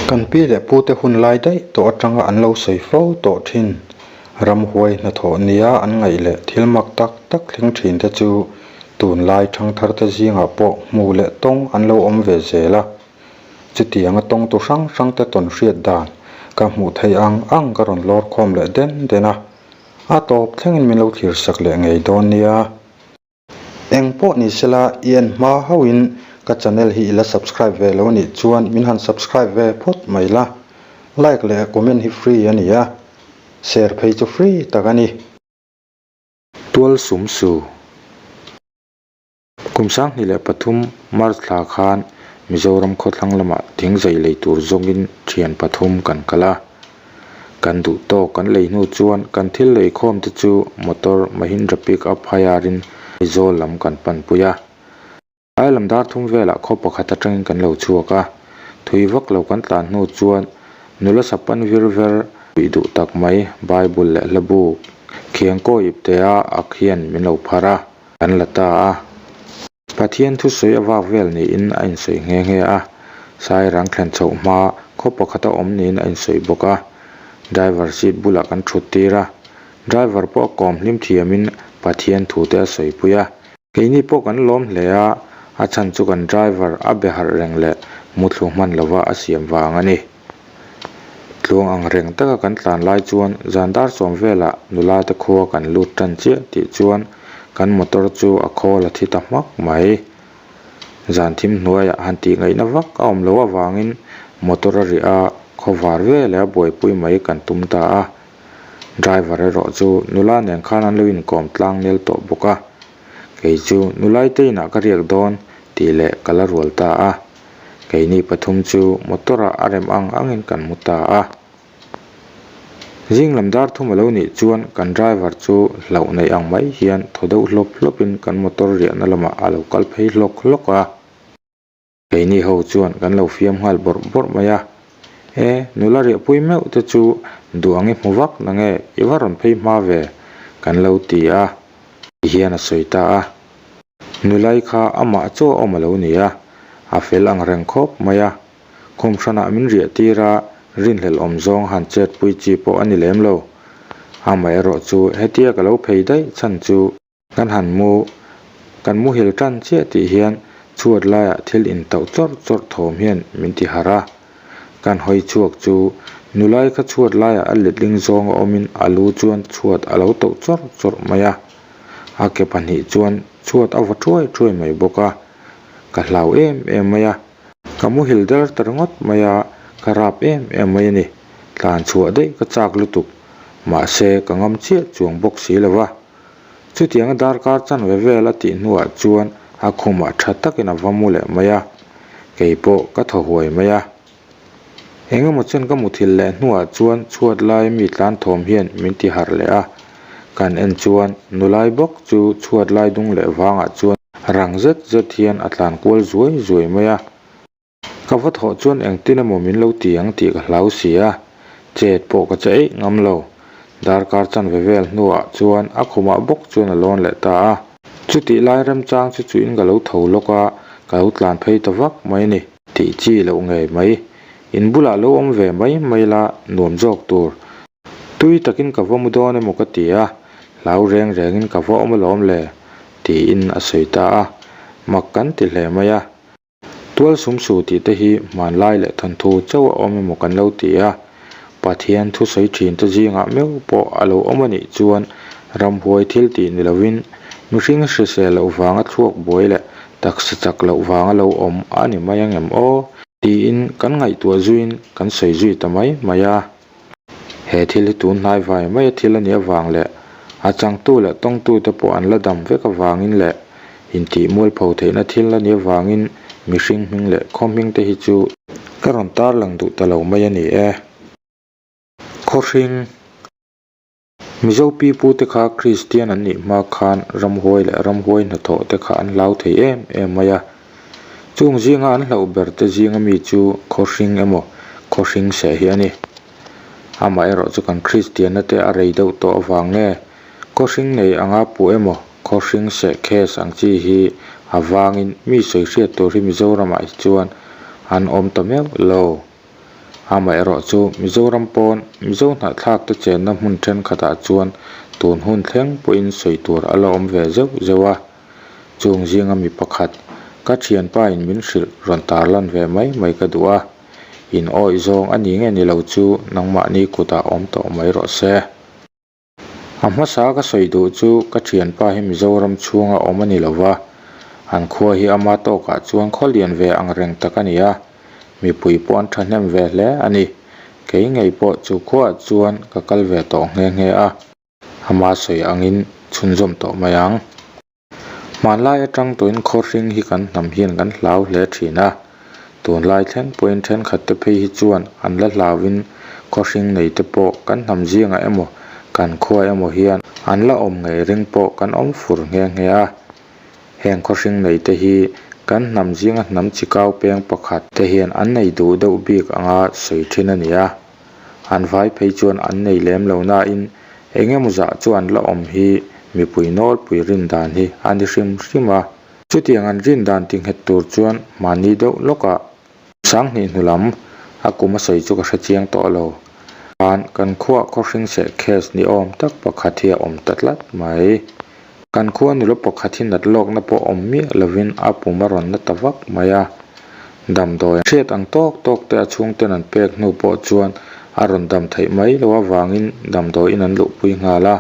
Kan pi leh pute hun lai daih tawh atanga an lo sawi fo tawh thin. Ramhuai hnathawh nia an ngaih leh thil mak tak tak thleng thin te chu tunlai thangtharte zingah pawh hmu leh tawng an lo awm ve zel a. Chutianga tawngtu hrang hrangte tawn hriat dan ka hmuh theih ang ang ka rawn lawr khawm leh den den a, a tawp thlengin min lo thlir sak leh ngei dawn nia. Eng pawh ni sela i en hma hauhin ka channel hi i la subscribe ve lo nih chuan min han subscribe ve phawt mai la, like leh comment hi free a ni a, share phei chu free tak a ni. Tual sum su. Kum 2003 March thla khan Mizoram khawthlang lamah thingzai lei tur zawngin thian pathum kan kal a. Kan duh tawk kan lei hnu chuan kan thil lei khawm te chu motor Mahindra Pick Up hire in Aizawl lam kan panpui a. Ai lam dar thum velah khaw pakhat atangin kan lo chhuak a, thui vak lo kan tlan hnu chuan nula sapan vir ver puih duh tak mai Bible leh hlabu khiangkawi iptea ak hian min lo phar a, kan la ta a. Pathian thusawi a vak vel niin a insawi nghe nghe a, Sairang thlen chhoh hma khaw pakhata awm niin a insawi bawk a, driver seat bulah kan thut tir a, driver pawh a kawm hlim thiamin Pathian thu te a sawipui a. Keini pawh kan lawm hle a, a chhan chu kan driver a be harh reng leh muthlu hman lova a siam vang a ni. Tluang ang reng taka kan tlan lai chuan zan dar sawm velah nula te khua kan lut tan chiah tih chuan kan motor chu a khawl a thi ta hmak mai. Zan thim hnuaiah han tih ngaihna vak a awm loh avangin motor a rih a, khawvar veleh a buaipui mai kan tum ta a. Driver erawh chu nula nen khan an lo inkawm tlang nel tawh bawk a, kei chu nulai te inah ka riak dawn tih leh ka la rual ta a. Keini pathum chu motor ah a rem ang angin kan mu ta a. Zing lam dar thum a lo nih chuan kan driver chu hlauh neih ang mai hian thaw deuh hlawp hlawpin kan motor riahna lamah a lo kal phei hlawk hlawk a. Keini ho chuan kan lo fiam nghal bawrh bawrh mai a, E, nula riahpui meuh te chu duh ang i hmu vak na nge i va rawn phei hma ve? kan lo ti a, ti hian a sawi ta a. Nulai kha amah chaw a awm a lo ni a, a fel ang reng khawp mai a. Khum hranah min riah tir a, rinhlelh awm zawng han chetpui chi pawh a ni lem lo. Amaherawh chu hetia ka lo phei daih chhan chu, Kan han mu, kan muhil tan chiah tih hian chhuat laiah thil intauh chawrh chawrh thawm hian min ti harh a. Kan hawi chhuak chu nulai kha chhuat laiah a letling zawng a awmin a lu chuan chhuat a lo tauh chawrh chawrh mai a. A ke pahnih chuan chhuat a vaw thuai thuai mai bawk a. Ka hlau em em mai a. Ka muhil der ta ringawt mai a, ka rap em em mai a ni. Tlan chhuah daih ka chak lutuk. Mahse ka ngam chiah chuang bawk si lo va. Chutianga darkar chanve vel a tih hnuah chuan a khumah tha takin a va mu leh mai a, kei pawh ka thaw huai mai a. Eng emaw chen ka muthilh leh hnuah chuan chhuat lai mi tlan thawm hian min ti harh leh a, kan en chuan nulai bawk chu chhuat lai dung leh vangah chuan rang zet zet hian a tlan kual zuai zuai mai a. Ka va thawh chuan engtin emaw min lo ti ang tih ka hlau si a, chet pawh ka che eih ngam lo. Darkar chanve vel hnuah chuan a khumah bawk chuan a lawn leh ta a. Chutih lai remchang chu chuin ka lo tho lawk a, ka lo tlan phei ta vak mai a ni. Tih chi loh ngei mai. In bulah lo awm ve mai mai la nuam zawk tur. Tui takin ka va mu dawn emaw ka ti a, hlau reng rengin ka va awm alawm le, tiin a sawi ta a. Mak kan ti hle mai a. Tual sumsu tih te hi hmanlai leh thawnthu chauh a awm emaw kan lo ti a, Pathian thusawi thin te zingah meuh pawh a lo awm a nih chuan ramhuai thil tih ni lovin mihring hrisel loh vanga thluak buai leh taksa chak loh vanga lo awm a ni mai ang em aw? Tiin kan ngaihtuah zuiin kan sawi zui ta mai mai a. He thil hi tun hnai vai mai a thil a nih avang leh a changtu leh tawngtute pawh an la dam vek avangin leh intih mualpho theihna thil a nih avangin mihring hming leh khaw hming te hi chu ka rawn tarlang duh ta lo mai a ni e. Khawhring. Mizo pipute kha Kristian an nih hma khan ramhuai leh ramhuai hnathawh te kha an hlau thei em em mai a. Chung zinga an hlauh ber te zinga mi chu khawhring emaw khawhring seh hi a ni. Amaherawh chu kan Kristianna te a rei deuh tawh avang nge khawhring nei anga puh emaw khawhring seh case ang chi hi avangin mi sawi hriat tur hi Mizoramah hi chuan an awm ta meuh lo. Amaherawh chu Mizoram pawn Mizo hnahthlak te chenna hmun thenkhatah chuan tun hun thleng pawhin sawi tur a la awm ve zeuh zeuh a. Chung zinga mi pakhat, ka thianpa in min hrilh rawn tarlan ve mai mai ka duh a, in awih zawng a ni nge ni lo chu nangmahni kutah awm tawh mai rawh se. A hmasa ka sawi duh chu ka thianpa hi Mizoram chhunga awm a ni lo va, an khua hi ama tawkah chuan khaw lian ve ang reng tak a ni a, mipui pawh an thahnem ve hle a ni. Kei ngei pawh chu khuaah chuan ka kal ve tawh nghe nghe a. Ama sawi angin chhunzawm tawh mai ang. Hmanlai atang tawhin khawhring hi kan hnam hian kan hlau hle thin a, tunlai thleng pawhin thenkhat te phei hi chuan an la hlauin khawhring nei te pawh kan hnam zingah emaw kan khua emaw hian an la awm ngei ring pawh kan awm fur nghe nghe a. Heng khawhring nei te hi kan hnam zinga hnam chi kau peng pakhat te hian an nei duh deuh bik anga sawi thin a ni a. An vai phei chuan an nei lem lo nain eng emaw zah chu an la awm hi mipui nawlpui rin dan hi a ni hrim hrim a. Chutiang an rin dan ti nghet tur chuan mahni deuh lawkah Sanghnih hnu lam a kum a sawi chu ka hre chiang tawh lo. Khan kan khuah khawhring seh case ni awm tak pakhat hi a awm ta tlat mai. Kan khua nula pakhat hi nat lawkna pawh awm miah lovin a pum a rawn na ta vak mai a. Damdawi hriat ang tawk tawk te a chhungten an pek hnu pawh chuan a rawn dam theih mai loh avangin damdawiin an luhpui nghal a.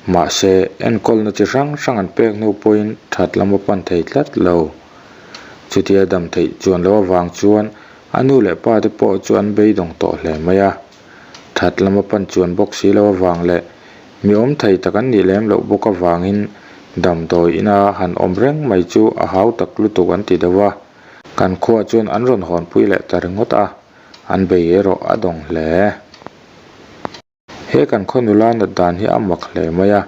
Mahse, enkawlna chi hrang hrang an pek hnu pawhin that lam a pan thei tlat lo. Chutia dam theih chuan loh avang chuan a nu leh pa te pawh chu an beidawng tawh hle mai a. That lama pan chuan bawk si lo avang leh mi awm thei tak an nih lem loh bawk avangin damdawi ina han awm reng mai chu a hau tak lutuk an ti deuh a, kan khuaah chuan an rawn hawnpui leh ta ringawt a, an bei erawh a dawng hle. He kan khaw nula nat dan hi a mak hle mai a,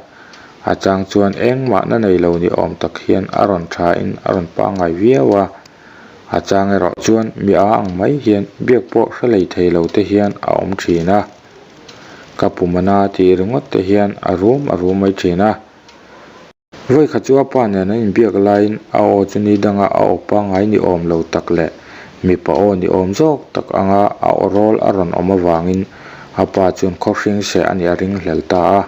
a chang chuan engmahna nei lo ni awm tak hian a rawn thain a rawn pangngai viau a. A chang erawh chuan mi a ang mai hian biak pawh hre lei thei lo te hian a awm thin a. Ka pumana tih ringawt te hian a rum a rum mai thin a. Vawikhat chu a pa nen an inbiak laiin a aw chu ni danga a aw pangngai ni awm lo tak leh mipa aw ni awm zawk tak anga a aw rawl a rawn awm avangin a pa chuan khawhring seh a nih a ringhlel ta a.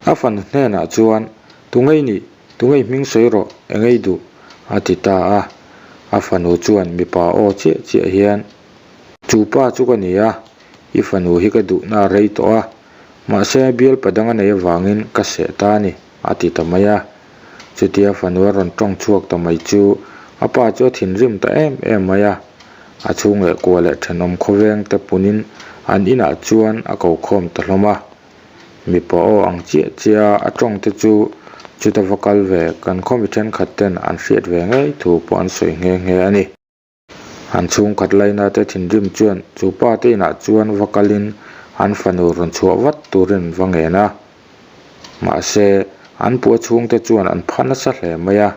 A fanu hnenah chuan, Tungei nih? Tungei hming sawi rawh, engei duh? a ti ta a. A fanu chuan mipa aw chiah chiah hian, Chu pa chu ka ni a, i fanu hi ka duhna a rei tawh a, mahse bialpa dang a nei avangin ka seh ta a ni, a ti ta mai a. Chutia fanu a rawn tawng chhuak ta mai chu a pa chu a thinrim ta em em mai a. A chhung leh kua leh thenawm khawveng te punin an inah chuan a ko khawm ta hlawm a. Mipa aw ang chiah chiah a tawng te chu chuta va kal ve kan khaw mi thenkhat ten an hriat ve ngei thu pawh an sawi nghe nghe a ni. An chhungkhat laina te thinrim chuan chu pa te inah chuan va kalin an fanu rawn chhuah vat turin an va ngen a. Mahse, an pua chhungte chuan an pha nasa hle mai a.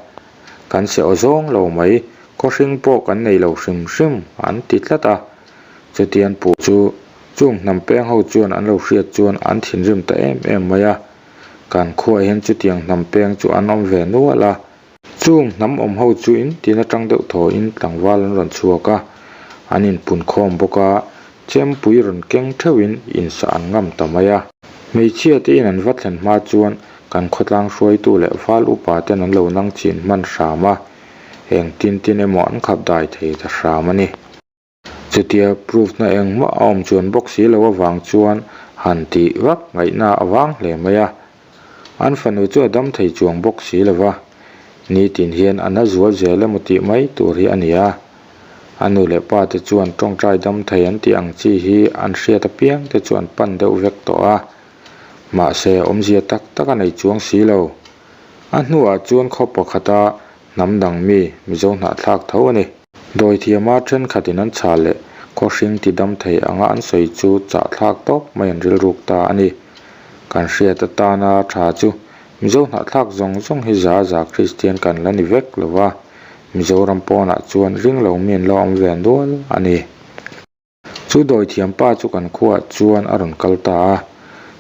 Kan se aw zawng lo mai, khawhring pawh kan nei lo hrim hrim an ti tlat a. Chutian puh chu Chung hnam peng ho chuan an lo hriat chuan an thinrim ta em em mai a, kan khuaah hian chutiang hnam peng chu an awm ve nual a. Chung hnam awm ho chu in tin atang deuh thawiin tlangval an rawn chhuak a, an inpun khawm bawk a, chempui rawn keng theuhin insah an ngam ta mai a. Hmeichhia te in an va thlen hma chuan kan khawtlang hruaitu leh val upa ten an lo nang chin hman hram a, engtin tin emaw an khap dai thei ta hram a ni. Chutia proof na engmah a awm chuan bawk si lo avang chuan han tih vak ngaihna a vang hle mai a. An fanu chu a dam thei chuang bawk si lo va, nitin hian a na zual zel emaw tih mai tur hi a ni a. A nu leh pa te chuan tawngtai dam thei an tih ang chi hi an hriat apiang te chu an pan deuh vek tawh a. Mahse awmzia tak tak a nei chuang si lo. A hnuah chuan khaw pakhata hnam dang mi Mizo hnahthlak tho a ni. Dawithiama thenkhatin an chhah leh khawhring ti dam thei anga an sawi chu chahthlak tawp mai an rilruk ta a ni. Kan hriat atana tha chu Mizo hnahthlak zawng zawng hi za za Kristian kan la ni vek lo va, Mizoram pawnah chuan ringlo mi an la awm ve nual a ni. Chu dawithiam pa chu kan khuaah chuan a rawn kal ta a,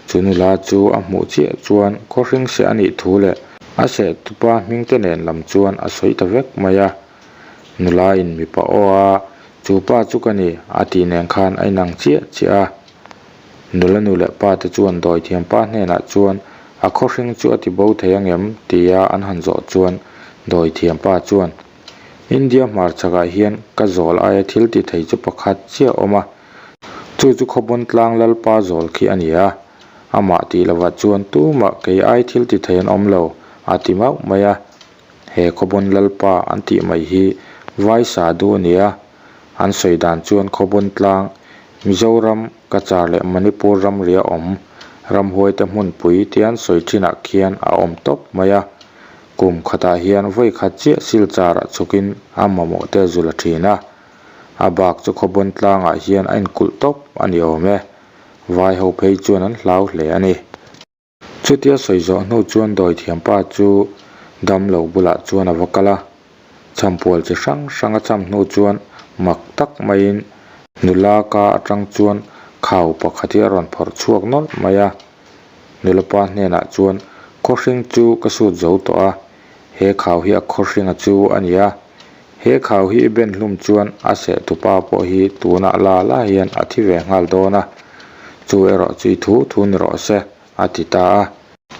chu nula chu a hmuh chiah chuan khawhring seh a nih thu leh a seh tupa hming te nen lam chuan a sawi ta vek mai a. Nula in mipa aw a. Chu pa chu ka ni, a tih nen khan a inang chiah chiah a. Nula nu leh pa te chuan dawithiam pa hnenah chuan a khawhring chu a ti bo thei angem tia an han zawh chuan dawithiam pa chuan, India hmarchhakah hian ka zawl aia thil ti thei chu pakhat chiah a awm a, chu chu Khawbawn tlang Lalpa zawl khi a ni a, amah tih lovah chuan tumah kei ai thil ti thei an awm lo, a ti mauh mai a. He Khawbawn Lalpa an tih mai hi Vai Sadhu a ni a, an sawi dan chuan Khawbawn tlang, Mizoram, Cachar leh Manipur ramria awm, ramhuaite hmunpui tia an sawi thinah khian a awm tawp mai a. Kum khatah hian vawi khat chiah Silchar-ah chhukin a mamawh te a zul a thin a, a bak chu Khawbawn tlangah hian a inkulh tawp a ni awm e. Vai ho phei chuan an hlau hle a ni. Chutia sawi zawh hnu chuan dawithiampa chu damlo bulah chuan a va kal a, chhampual chi hrang hrang a cham hnu chuan mak tak maiin nula ka atang chuan khau pakhat hi a rawn phawrh chhuak nawlh mai a. Nula pa hnenah chuan khawhring chu ka sut zo tawh a, he khau hi a khawhringa chu a ni a, he khau hi i ben hlum chuan a seh tupa pawh hi tunah la la hian a thi ve nghal dawn a, chu erawh chu i thu thu ni rawh se, a ti ta a.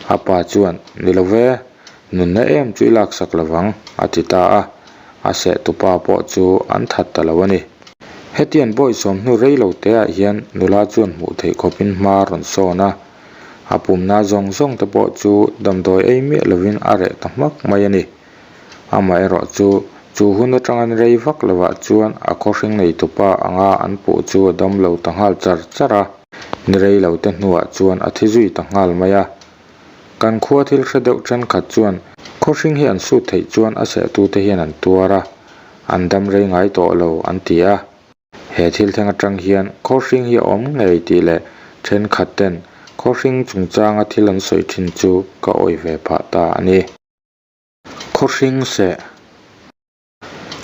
A pa chuan, Ni lo ve, nunna em chu i laksak lo vang, a ti ta a. A seh tupa pawh chu an that ta lo a ni. Hetiang bawihsawm hnu rei lo te ah hian nula chuan hmuh theih khawpin hma a rawn sawn a, a pumna zawng zawng te pawh chu damdawi ei miah lovin a reh ta hmak mai a ni. Amaherawh chu, chu hun atangin rei vak lovah chuan a khawhring neitupa anga an puh chu a dam lo ta nghal char char a, ni rei lo te hnuah chuan a thi zui ta nghal mai a. Kan khua thil hre deuh thenkhat chuan khawhring hi an sut theih chuan a sehtute hian an tuar a, an dam rei ngai tawh lo an ti a. He thil thleng atang hian khawhring hi a awm ngei tih leh thenkhat ten khawhring chungchanga thil an sawi thin chu ka awih ve phah ta a ni. Khawhring seh.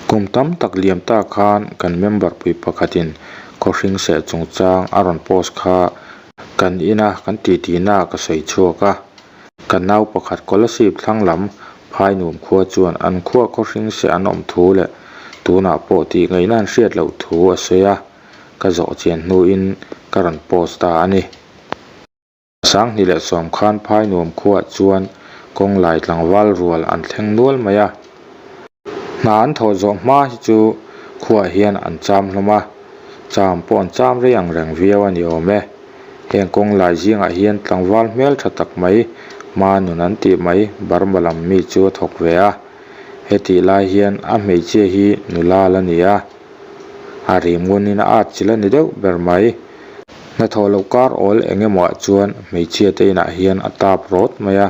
Kum tam tak liam ta khan kan member pui pakhatin khawhring seh chungchang a rawn post kha kan ina kan titi-na ka sawi chhuak a. Kan nau pakhat Kolasib thlang lam Phainum khua chuan an khua khawhring seh an awm thu leh tunah pawh tih ngaihna an hriat loh thu a sawi a, ka zawh chian hnuin ka rawn post ta a ni. Sanghnih leh sawm khan Phainuam khuaah chuan kawng lai tlangval rual an thleng nual mai a. Hna an thawh zawh hma hi chu khuaah hian an cham hlawm a, cham pawh an cham rei ang reng viau a ni awm e. Heng kawng lai zingah hian tlangval hmel tha tak mai, hma nun an tih mai Burma lam mi chu a thawk ve a. Hetih lai hian a hmeichhia hi nula la ni a. A rim ngunin a at chilh a ni deuh ber mai. Hnathawh loh kar awl eng emaw ah chuan hmeichhia te inah hian a tap rawt mai a.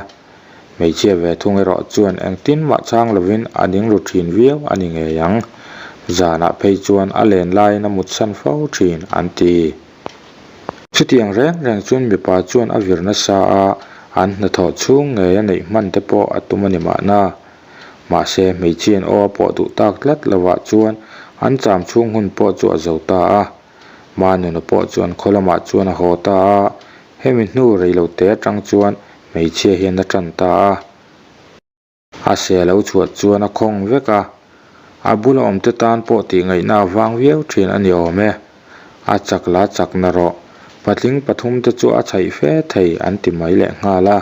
Hmeichhia ve thung erawh chuan engtin mah chang lovin a ding ru thin viau a ni ngei ang. Zanah phei chuan a len laiin a mutsan fo thin an ti. Chutiang reng reng chuan mipa chuan a vir nasa a, an hnathawh chhung ngei a neih hman te pawh a tum a ni mahna. Mahse, hmeichhiain aw a pawh duh tak tlat lovah chuan an cham chhung hun pawh chu a zo ta a. Manuna pawh chuan khaw lamah chuan a haw ta a, hemi hnu reilote atang chuan hmeichhia hian a tan ta a. A se lo chhuah chuan a khawng vek a, a bula awmte tan pawh tih ngaihna a vang viau thin a ni awm e. A chak la chak na rawh, patling pathumte chu a chhaih fe thei an ti mai leh nghal a.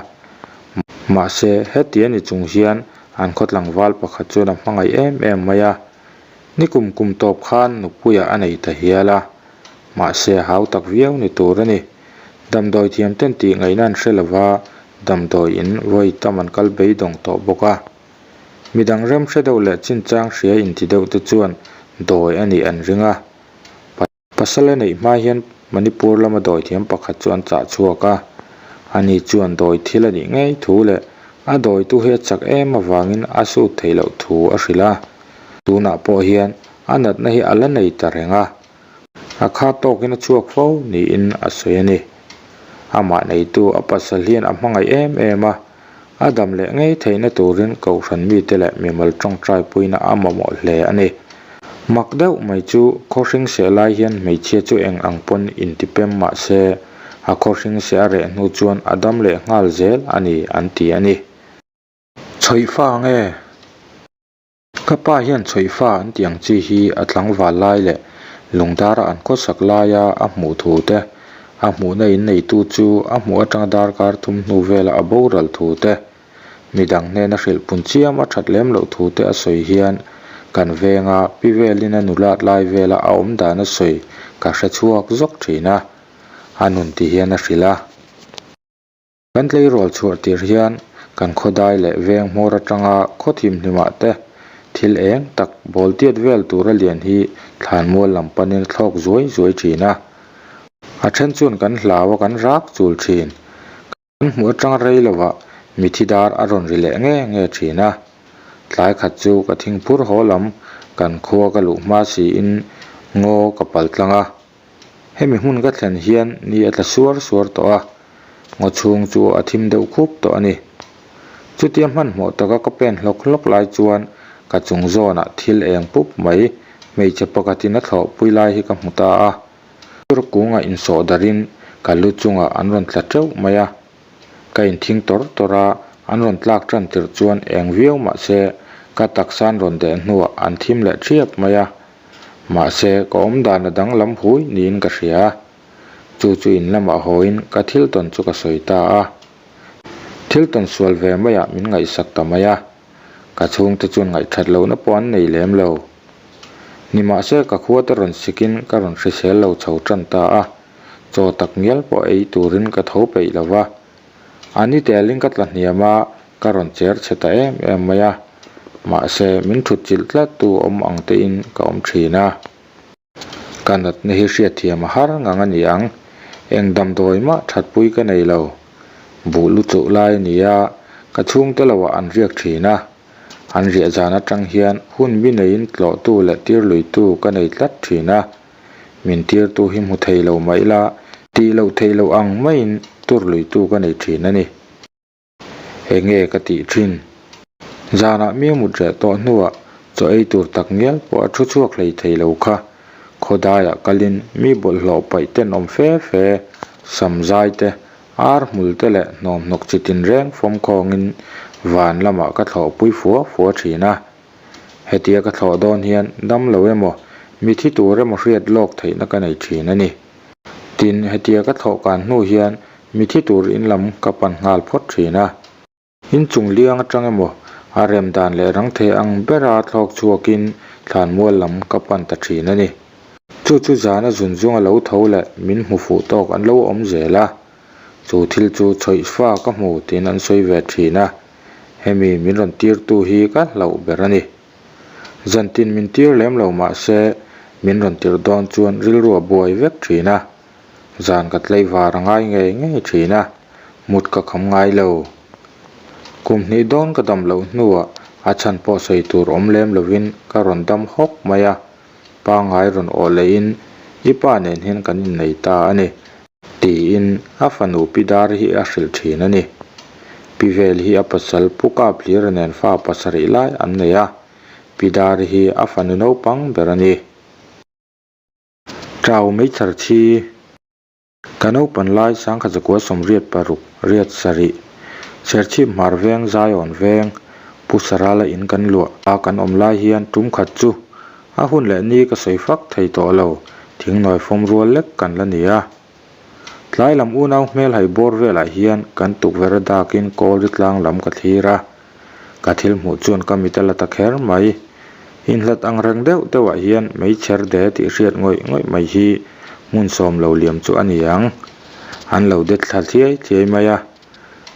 Mahse, heti a ni chung hian an khaw tlangval pakhat chuan a hmangaih em em mai a. Ni kum kum tawp khan nupuiah a nei ta hial a, mahse hau tak viau ni tur a ni. Damdawi thiam ten tih ngaihna an hre lova, damdawi in vawi tam an kal beidawng tawh bawk a. Midang rem hre deuh leh chinchang hria inti deuh te chuan dawi a nih an ring a. Pasal a neih hma hian Manipur lama dawithiam pakhat chu an chah chhuak a, ani chuan dawi thil a nih ngei thu leh a dawitu hi a chak em avangin a sut theih loh thu a hrilh a. Tunah pawh hian a natna hi a la nei ta reng a, a kha tawkin a chhuak fo niin a sawi a ni. Amah neitu a pasal hian a hmangaih em em a, A dam leh ngei theihna turin Kohhran mite leh mimal tawngtai puina a mamawh hle a ni. Mak deuh mai chu khawhring seh lai hian hmeichhia chu eng ang pawn intipem mah se, a khawhring seh a reh hnu chuan a dam leh nghal zel a ni an ti a ni. Chhawih fa nge? Ka pa hian chhawih fa an tih ang chi hi a tlangval lai leh. Lungdara an khawsak laia a hmuh thu te, a hmuhna in neitu chu a hmuh atanga darkar thum hnu vela a boral thu te, midang hnena hrilh pun chiam a that lem loh thu te a sawi hian kan venga pi velin a nulat lai vela a awm dan a sawi ka hre chhuak zawk thin a, a nun ti hian a hrilh a. Kan tleirawl chhuah tir hian kan khawdai leh veng hmawr atanga khaw thimhlimah te thil eng tak bawl tiat vel tura lian hi thlanmual lam panin a thlawk zuai zuai thin a. A then chuan kan hlau a kan rak chul thin. Kan hmuh atanga rei lovah mithi dar a rawn ri leh nge nge thin a. Tlai khat chu ka thingphur haw lam kan khua ka luh hma siin ngaw ka pal tlang a. Hemi hmun ka thlen hian ni a tla suar suar tawh a, ngaw chhung chu a thim deuh khup tawh a ni. Chutia hmanhmawh taka ka pen hlawk hlawk lai chuan ka chung zawnah thil eng pup mai hmeichhe pakhatin a thlawhpui lai hi ka hmu ta a. Tur kungah insawh darhin ka lu chungah an rawn tla teuh mai a. Ka inthing tawr tawr a, an rawn tlak tan tirh chuan eng viau mah se ka taksa an rawn deh hnuah an thim leh thiap mai a. Mahse, ka awm dan a danglam hui niin ka hria. Chu chu in lamah hawiin ka thil tawn chu ka sawi ta a. Thil tawn sual ve maiah min ngaihsak ta mai a. Ka chhungte chuan ngaihthat lohna pawh an nei lem lo. Nimahse, ka khua te rawn sikin ka rawn hrisel lo chho tan ta a. Chaw tak ngial pawh ei turin ka tho peih lo va. A ni telin ka tla hniam a, ka rawn cher chhe ta em em mai a. Mahse, min thut chilh tlat tu awm ang tein ka awm thin a. Ka natna hi hriatthiam a har ngang a ni ang. Eng damdawi mah thatpui ka nei lo. Buh lu chuh lai a ni a, ka chhungte loah an riak thin a. An riah zan atang hian hun mi neiin tlawhtu leh tirluitu ka nei tlat thin a. Min tirtu hi hmu thei lo mah ila, tih loh theih loh ang maiin tur luitu ka nei thin a ni. Enge ka tih thin? Zanah mi mut reh tawh hnuah chaw ei tur tak ngial pawh a thu chhuak hlei thei lo kha. Khawdaiah kalin mi bawlhhlawh paih tenawm fe fe, sam zai te, ar hmul te leh hnawmhnawk chi tinreng fawm khawngin van lamah ka thlawhpui fua fua thin a. Hetia ka thlawh dawn hian dam lo emaw, mi thi tur emaw hriat lawk theihna ka nei thin a ni. Tin, hetia ka thlawh kan hnu hian mi thi tur in lam ka pan nghal phawt thin a. In chung liang atang emaw, a rem dan leh rang thei ang bera thlawk chhuakin thlanmual lam ka pan ta thin a ni. Chu chu zana zun zunga lo tho leh min hmu fuh tawk an lo awm zel a. Chu thil chu chhawih fa ka hmu tiin an sawi ve thin a. Hemi min rawn tirtu hi ka hlauh ber a ni. Zantin min tir lem lo mah se min rawn tir dawn chuan rilru a buai vek thin a, zan ka tlei var a ngai ngei ngei thin a, mut ka kham ngai lo. Kum hnih dawn ka dam loh hnuah a chhan pawh sawi tur awm lem lovin ka rawn dam hawk mai a, pangngai rawn awh lehin i pa nen hian kan innei ta a ni. Tiin a fanu Pi Dar hi a hrilh thin a ni. Pi Vel hi a pasal Pu Kap Hlira nen fa pasarih lai an nei a, Pi Dar hi a fanu naupang ber a ni. Chau Meichher Chhi Ka naupan lai Sangkhat Zakua 86 riat sarih Serchhip Hmar Veng Zion Veng Pu Sarala in kan luah a kan awm lai hian tum khat chu A hun leh ni ka sawi fak thei tawh lo, thingnawi fawm rual lek kan la ni a. Tlai lam unau hmel hai bawr velah hian kan tukverh a dakin kawl ri tlang lam ka thlir a. Ka thil hmuh chuan ka mit a la ta kher mai. Inhlat ang reng deuh deuhah hian meichher de tih hriat ngawih ngawih mai hi hmun sawm lo liam chu a ni ang. An lo det thla thliai thliai mai a.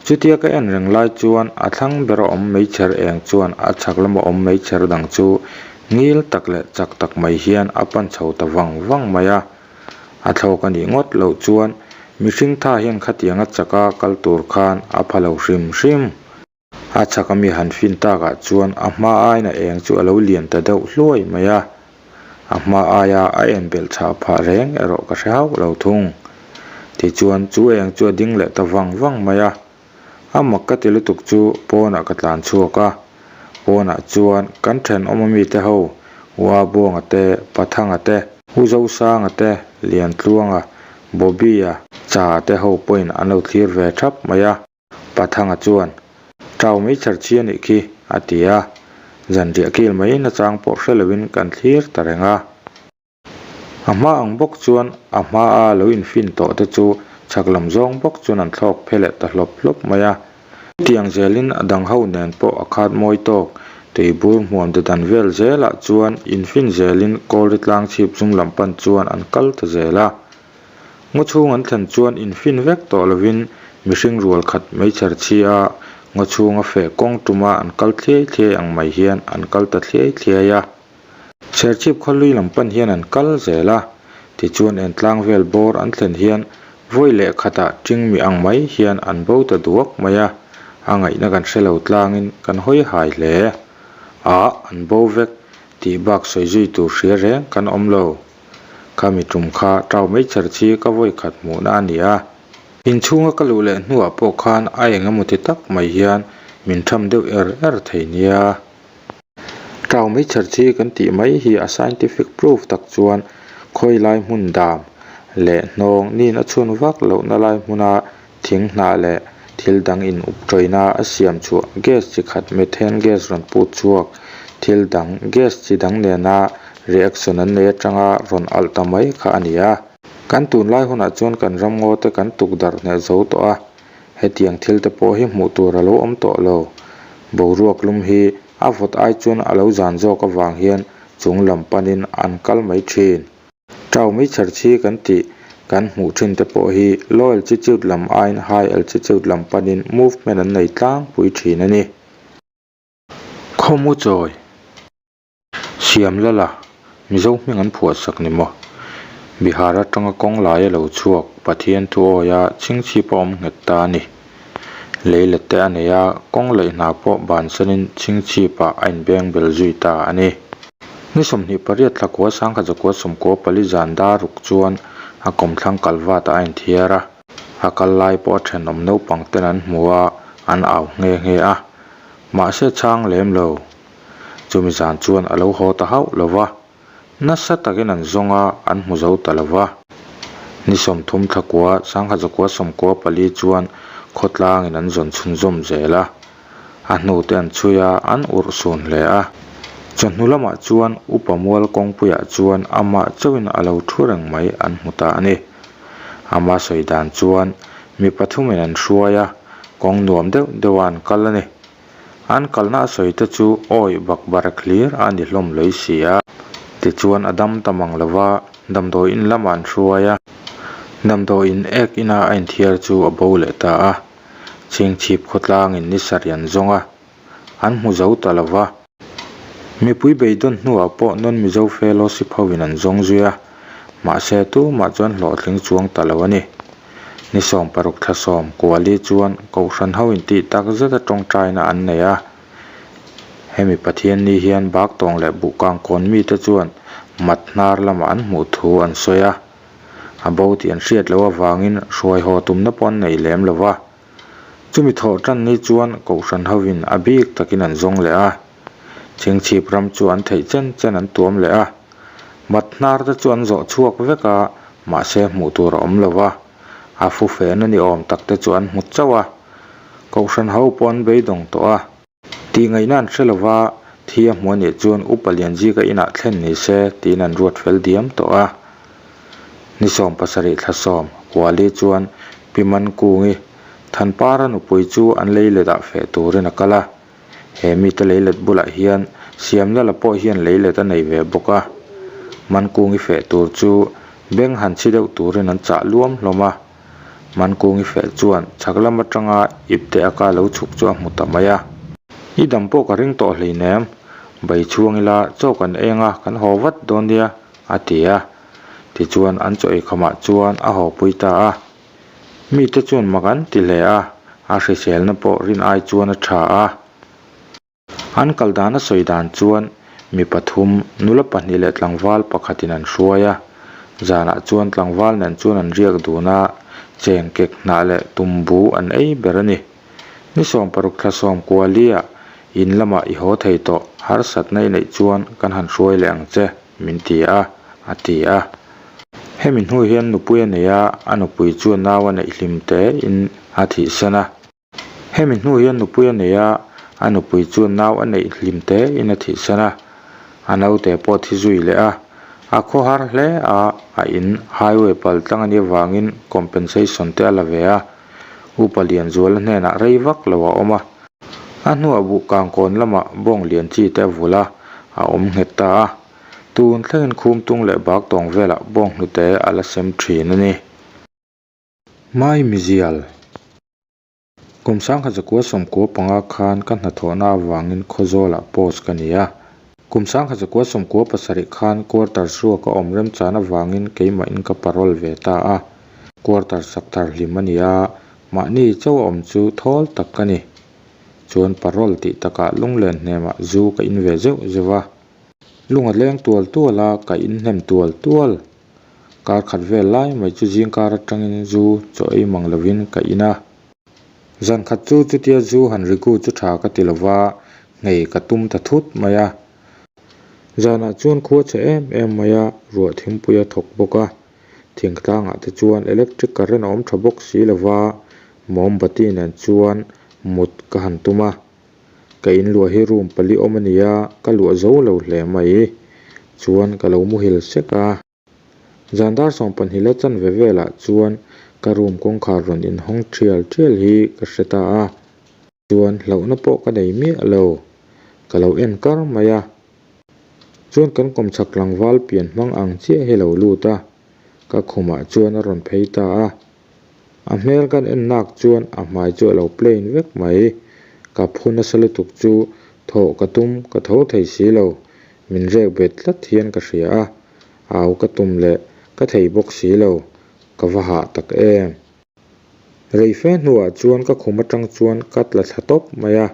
Chutia ka en reng lai chuan a thlang ber a awm meichher eng chuan a chhak lama awm meichher dang chu ngil tak leh chak tak mai hian a pan chho ta vang vang mai a. A thlawk a nih ngawt loh chuan mihring tha hian khatianga chaka kal tur khan a pha lo hrim hrim. A chhak ami han fin takah chuan a hma aiin a eng chu a lo lian ta deuh hluai mai a, a hma aia a en belh chhah phah reng erawh ka hre hauh lo thung. Tichuan chu eng chu a ding leh ta vang vang mai a, a mak ka ti lutuk chu pawnah ka tlan chhuak a, pawnah chuan kan thenawm ami te ho Ua Buanga te, Pathanga te, U Zosanga te, Liantluanga, Bobby-a, Cha te ho pawhin an lo thlir ve thap mai a. Pathanga chuan, Chau mai chher chi a nih khi, a ti a. Zanriah kil mai nachang pawh hre loin kan thlir ta reng a. A hma ang bawk chuan a hmaa lo infin tawh te chu chhak lam zawng bawk chuan an thlawk phe leh ta hlawp hlawp mai a. Chutiang zelin a dang ho nen pawh a khat mawi tawk. Tuibur hmuam de dan vel zelah chuan infin zelin Kawlri tlang chhip zum lam pan chuan an kal ta zel a. Ngaw chhung an thlen chuan infin vek tawh lovin mihring rual khat meichher chhi a, ngaw chhunga feh kawng tuma an kal thliai thliai ang mai hian an kal ta thliai thliai a. Serchhip khawlui lam pan hian an kal zel a, tichuan entlang vel bawr an thlen hian vawi leh khatah ṭingmi ang mai hian an bo ta duak mai a, a ngaihna kan hre lo tlangin kan hawi hai hle. Ah, an bo vek tih bak sawi zui tur hria reng kan awm lo. Khami tum kha ṭau mai chher chi ka vawi khat hmuhna a ni a. Inchhunga ka luh leh hnuah pawh khan a eng emaw ti tak mai hian min ṭham deuh er er thei nia. Ṭau mai chher chi kan tih mai hi a scientific proof tak chuan khawi lai hmun dam leh hnawng nin a chhun vak lohna lai hmuna thing hnah leh thil dang in up ṭawina a siam chhuah gas chi khat methane gas rawn put chhuak thil dang gas chi dang nena reaction an nei atanga rawn alh ta mai kha a ni a. Kan tunlai hunah chuan kan ramngaw te kan tukdarh hneh zo tawh a. Hetiang thil te pawh hi hmuh tur a lo awm tawh lo. Boruak lum hi a vawt ai chuan a lo zan zawk avang hian chung lam panin an kal mai thin. Tau meichher chhi kan tih kan hmuh thin te pawh hi low altitude lam aiin high altitude lam panin movement an nei tlangpui thin a ni. Khawmu chawi. Siam lala, Mizo hming an phuah sak ni maw? Bihar atanga kawng lai a lo chhuak, Pathian thu awia chhingchhip a awm nghet ta a ni. Leilet te a nei a, kawng laih hna pawh bansanin chhingchhipah a inbeng bel zui ta a ni. Ni 28 thlakua sangkhat zakua sawmkua pali zan dar ruk chuan a kawmthlang kalvat ah a inthiar a, a kal lai pawh a thenawm naupang ten an hmu a, an au nghe nghe a. Mahse chhang lem lo. Chumi zan chuan a lo haw ta hauh lo va, nasa takin an zawng a, an hmu zo ta lo va. Ni 30 thlakua sangkhat zakua sawmkua pali chuan khawtlangin an zawn chhunzawm zel a, a hnute an chhui a, an urh sun hle a. Chawhnu lamah chuan upa mual kawngpuiah chuan amah chauhin a lo thu reng mai an hmu ta a ni. Ama sawi dan chuan mi pathumin an hruai a, kawng nuam deuh deuha an kal a ni. An kalna a sawi te chu awi bakbarek hlir a ni hlawm lei si a. Tichuan a dam ta mang lo va, damdawi in lamah an hruai a. Damdawi in ek ina a inthiar chu a bo leh ta a. Chhingchhip khawtlangin ni sarih an zawng a, an hmu zo ta lo va. Mipui beidawn hnuah pawh non-Mizo Fellowship hoin an zawng zui a, mahse tumah chuan hlawhtling chuang ta lo a ni. Ni 16 thla sawm kuali chuan Kohhran ho intih tak zeta tawngtaina an nei a. Hemi Pathian ni hian Baktawng leh Buhkangkawn mite chuan mat hnar lamah an hmuh thu an sawi a. A bo tih an hriat loh avangin hruai haw tumna pawh an nei lem lo va. Chumi thawh tan ni chuan Kohhran hovin a bik takin an zawng leh a. Chhingchhip ram chu an theih chen chen an tuam leh a. Mat hnar te chu an zawh chhuak vek a, mahse hmuh tur a awm lo va. A fu fehna ni awm tak te chu an hmu chauh a. Kohhran ho pawh an beidawng tawh a. Tih ngaihna an hre lo va, thi a hmuh anih chuan Upa Lianzika inah thlen ni se tiin an ruat fel diam tawh a. Ni 70 thla sawm Kuali chuan Pi Mankungi, Thanpara nupui chu an leilet ah feh turin a kal a. He mite leilet bulah hian Siamlala pawh hian leilet a nei ve bawk a. Mankungi feh tur chu beng han chhi deuh turin an chah luam hlawm a. Mankungi feh chuan chhak lam atanga ipte a ka lo chhuk chu a hmu ta mai a. I dam pawh ka ring tawh hleinem, bai chhuang ila chaw kan eng a kan haw vat dawn nia, a ti a. Tichuan an chaw eikhamah chuan a haw pui ta a. Mite chuan mak an ti hle a, a hriselna pawh rin ai chuan a tha a. An kal dan a sawi dan chuan mi pathum, nula pahnih leh tlangval pakhatin an hruai a. Zanah chuan tlangval nen chuan an riak dun a, cheng kek hnah leh tumbu an ei ber a ni. Ni 16 thla sawm kualia in lamah i haw thei tawh, harsatna i neih chuan kan han hruai leh ang che, min ti a, a ti a. Hemi hnu hian nupui a nei a, a nupui chuan nau a neih hlim tein a thihsan a. Hemi hnu hian nupui a nei a, a nupui chuan nau a neih hlim tein a thihsan a, a naute pawh thi zui leh a. A khawhar hle a, a in highway pal tlang a nih avangin compensation te a la ve a, Upa Lianzuala hnenah rei vak lo a awm a. A hnuah buhkang kawn lamah bawng lian chi te a vulh a, a awm nghet ta a. Tun thlengin khumtung leh bak tawng velah bawng hnute a la sem thin a ni. Mai Mizial. Kum sangkhat zakua sawmkua panga khan ka hnathawhna avangin Khawzawlah post ka ni a. Kum sangkhat zakua sawmkua pasarih khan quarters ruak a awm remchan avangin keimahin ka parole ve ta a. Quarters sak thar hlim a ni a, mahni chauh a awm chu thawl tak ka ni. Chuan parole tih takah lunglen hnemah zu ka in ve zeuh zeuh a. Lung a leng tual tual a, ka in hnem tual tual. Kar khat vel lai mai chu zingkar atangin zu chaw ei mang lovin ka in a. Zan khat chu chutia zu han rigu chu tha ka ti lova, nghei ka tum ta thut mai a. Zanah chuan khua chhe em em mai a, ruah thingpui a thawk bawk a. Thingtlangah te chuan electric current a awm tha bawk si lova, mombati nen chuan mut ka han tum a. Ka in luah hi room pali awm a nia, ka luah zo lo hle mai. Chuan ka lo muhil sek a. Zan dar 12 la chanve velah chuan ka room kawngkhar rawn inhawng thial thial hi ka hre ta a. Chuan hlauhna pawh ka nei miah lo. Ka lo en kar mai a. Chuan kan kawmchhak tlangval pian hmang ang chiah hi lo lut a. Ka khumah chuan a rawn phei ta a. A hmel kan en nak chuan a hmai chu a lo plain vek mai. Ka phu nasa lutuk chu thawh ka tum ka tho thei si lo. Min rek bet tlat hian ka hria a, au ka tum leh ka thei bawk si lo. Ka va hah tak em. Rei fe hnuah chuan ka khum atang chuan ka tla thla tawp mai a.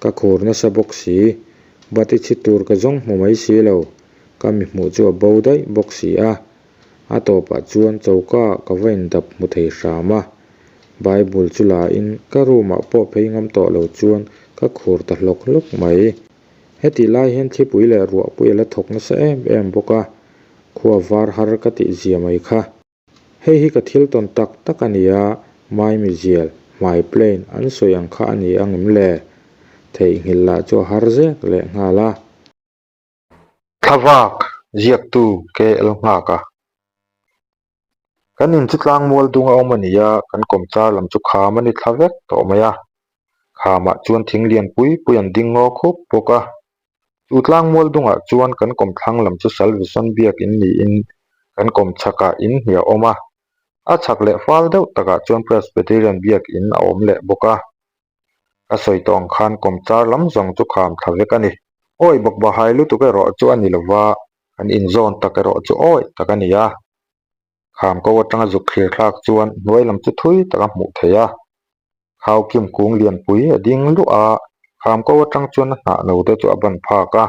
Ka khur nasa bawk si. Bati chhi tur ka zawng hmu mai si lo. Ka mi hmuh chu a bo daih bawk si a. A tawpah chuan choka ka va indap hmu thei hram a, Bible chu la in ka room ah pawh phei ngam tawh lo chuan ka khur ta hlawk hlawk mai. Hetih lai hian thlipui leh ruahpui a la thawk nasa em em bawk a, khua var har ka tih zia mai kha. Hei hi ka thil tawn tak tak a ni a, Maimi zial, hmai plain an sawi ang kha a ni ang em le? Theihnghilh lah chu a har zek leh nghal a. Thlavak ziaktu KL Nghaka. Kan in chu tlangmual dung a awm a ni a, kan kawmchar lam chu kham a ni thla vek tawh mai a. Khamah chuan thing lian pui pui an ding ngaw khup bawk a. Chu tlangmual dungah chuan kan kawmthlang lam chu Salvation biak in niin kan kawm chhakah in hnih a awm a. A chhak leh fal deuh takah chuan Presbyterian biak in a awm leh bawk a. Ka sawi tawh ang khan kawmchar lam zawng chu kham thla vek a ni. Awi bawk bahai lutuk erawh chu a ni lova, kan inzawn tak erawh chu awi tak a ni a. Kham ko atanga zuk thlir thlak chuan hnuai lam chu thui tak a hmuh theih a. Khau kim kung lianpui a ding luah a, kham ko atang chuan a hnah no te chu a ban phak a.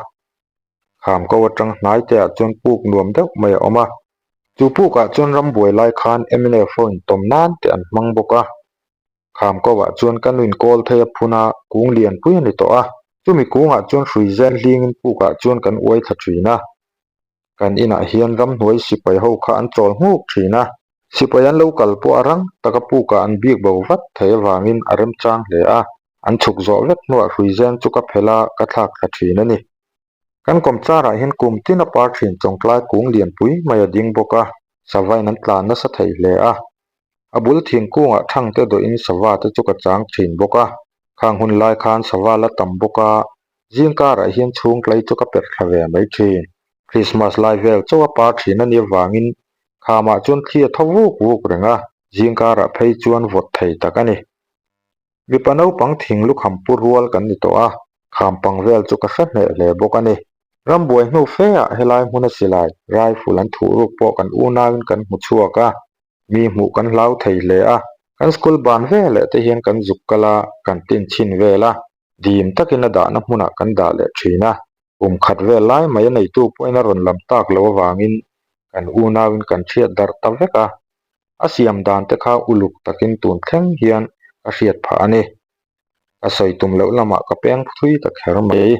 Kham ko atang hnai te ah chuan puk nuam deuh mai a awm a. Chu puk ah chuan rambuai lai khan mnf ho intawm nan te an hmang bawk a. Kham ko ah chuan ka nuin kawl thei a phun a, kung lian pui a ni tawh a. Chumi kungah chuan hrui zen hlingin puk ah chuan kan uai thla thin a. Kan inah hian ramhnuai sipai ho kha an chawl nghuk thin a. Sipai an lo kal pawh a rang taka puk ah an bik bo vat thei avangin a remchang hle a. An chhuk zawh vek hnuah hrui zen chu ka phelh a, ka thlak thla thin a ni. Kan kawmchar ah hian kum tin a par thin chawngtlai kung lianpui mai a ding bawk a, savain an tlan nasa thei hle a. A bul thingkungah thangte dawhin sava te chu ka chang thin bawk a, khang hun lai khan sava la tam bawk a, zing karah hian chhung tlai chu ka perh thla ve mai thin. Christmas lai vel chauh a par thin a nih avangin khamah chuan thli a tho vuk vuk reng a, zing karah phei chuan vawt thei tak a ni. Mipa naupang thing lukham pu rual kan ni tawh a, kham pang vel chu ka hre hneh hle bawk a ni. Rambuai hnu fe ah helai hmuna silai, rifle an thuh ruk pawh kan unauin kan hmu chhuak a, mi hmuh kan hlau thei hle a, kan school ban veleh te hian kan zuk kal a, kan tin chhin vel a, dim takin a dahna hmunah kan dah leh thin a, kum khat vel lai mai a neitu pawhin a rawn lam tak loh avangin kan unauin kan hriat darh ta vek a, a siam dan te kha uluk takin tun thleng hian ka hriat phah a ni. Ka sawi tum loh lamah ka peng thui ta kher mai.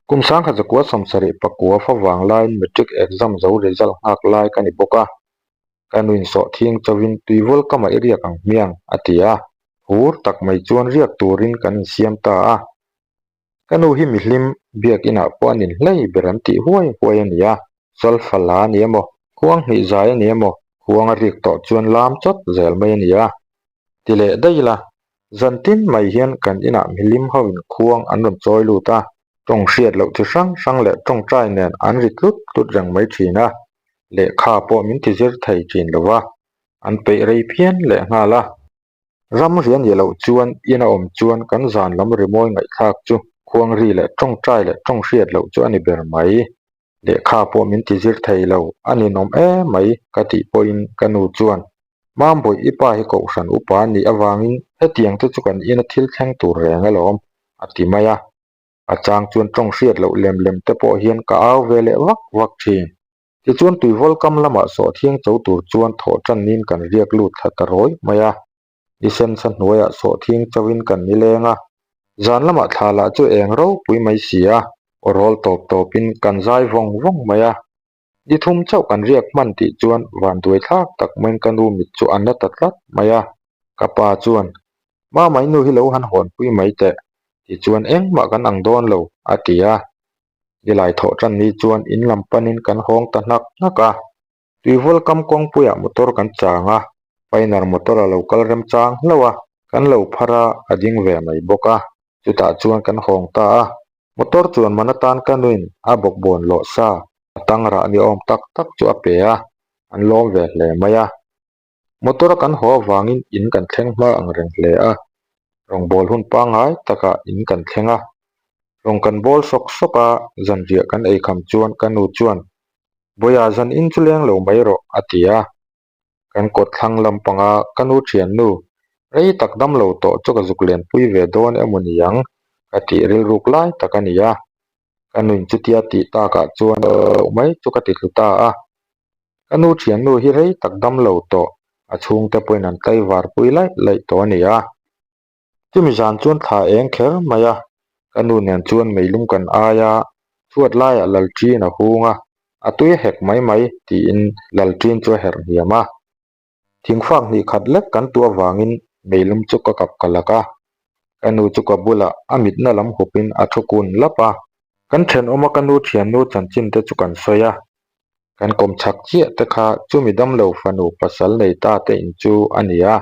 Kum sangkhat zakua sawmsarih pakua fa vang laiin matric exam zo result nghak lai ka ni bawk a, ka nuin sawh thing chauhin tuivawl ka mah i riak ang hmiang a ti a, hur tak mai chuan riak turin kan insiam ta a. Ka nu hi mihlim biakinah pawh an inhlei ber an tih huai huai a ni a. Solfa la a ni emaw, khuang hnih zai a ni emaw, khuang a rik tawh chuan lam chawt zel mai a ni a. Ti leh daih ila, zan tin mai hian kan inah milim hoin khuang an rawn chawi lut a, tawng hriat loh chi hrang hrang leh tawngtai nen an ri tlut tlut reng mai thin a, lehkha pawh min ti zir thei thin lo va, an peih rei phian leh nghal a. Ram ri a nih loh chuan in a awm chuan kan zan lam rimawi ngaihthlak chu khuang ri leh tawngtai leh tawng hriat loh chu a ni ber mai. Lehkha pawh min ti zir thei lo, a ninawm em mai ka tih pawhin ka nu chuan, Mambawi i pa hi kohhran upa a nih avangin hetiang te chu kan ina thil thleng tur reng alawm, a ti mai a. A chang chuan tawng hriat loh lem lem te pawh hian ka au ve leh vak vak thin. Tichuan tuivawl kam lamah sawhthiang cho tur chuan thawh tannin kan riak lut thla ta rawi mai a. Ni sensa hnuaiah sawhthiang choin kan ni leng a. Zan lamah thla lah chu eng ropui mai si a, aw rawl tawp tawpin kan zai vawng vawng mai a. Ni thum chauh kan riak hman tih chuan vanduai thlak tak maiin ka nu mit chu a na ta tlat mai a. Ka pa chuan, Mamai nu hi lo han hawnpui mai teh, tichuan engmah kan ang dawn lo, a ti a. Nilai thawh tan ni chuan in lam panin kan hawng ta hnak hnak a. Tuivawl kam kawngpuiah motor kan chang a, Pioneer motor a lo kal remchang hlauh a, kan lo phar a, a ding ve mai bawk a. Chutah chuan kan hawng ta a, motor chuan man atan ka nuin a bawkbawn lawh sa, a tang rah ni awm tak tak chu a pe a, an lawm ve hle mai a. Motor a kan haw avangin in kan thleng hma ang reng hle a, rawngbâwl hun pangngai takah in kan thleng a. Rawng kan bâwl sawk sawk a, zanriah kan ei kham chuan ka nu chuan, Bawiha zan in chu leng lo mai rawh, a ti a. Kan kawt thlang lampanga ka nu thiannu, rei tak dam lo tawh chu ka zuk lenpui ve dawn emaw ni ang, ka tih rilruk lai tak a ni a. Ka nuin chutia tih takah chuan loh mai chu ka ti thlu ta a. Ka nu thiannu hi rei tak dam lo tawh, a chhungte pawhin an tlaivar pui laih laih tawh a ni a. Chumi zan chuan thla eng kher mai a, ka nu nen chuan meilum kan ai a, chhuat laiah Lalṭin a hung a, a tui a hek mai mai tiin Lalṭin chu a herh hniam a. Thingfak hnih khat lek kan tu avangin meilum chu ka kap ka lak a, ka nu chu ka bulah a mitna lam hupin a thu kun lap a. Kan thenawma ka nu thiannu chanchin te chu kan sawi a, kan kawm chhak chiah te kha chumi damlo fanu pasal nei ta te in chu a ni a,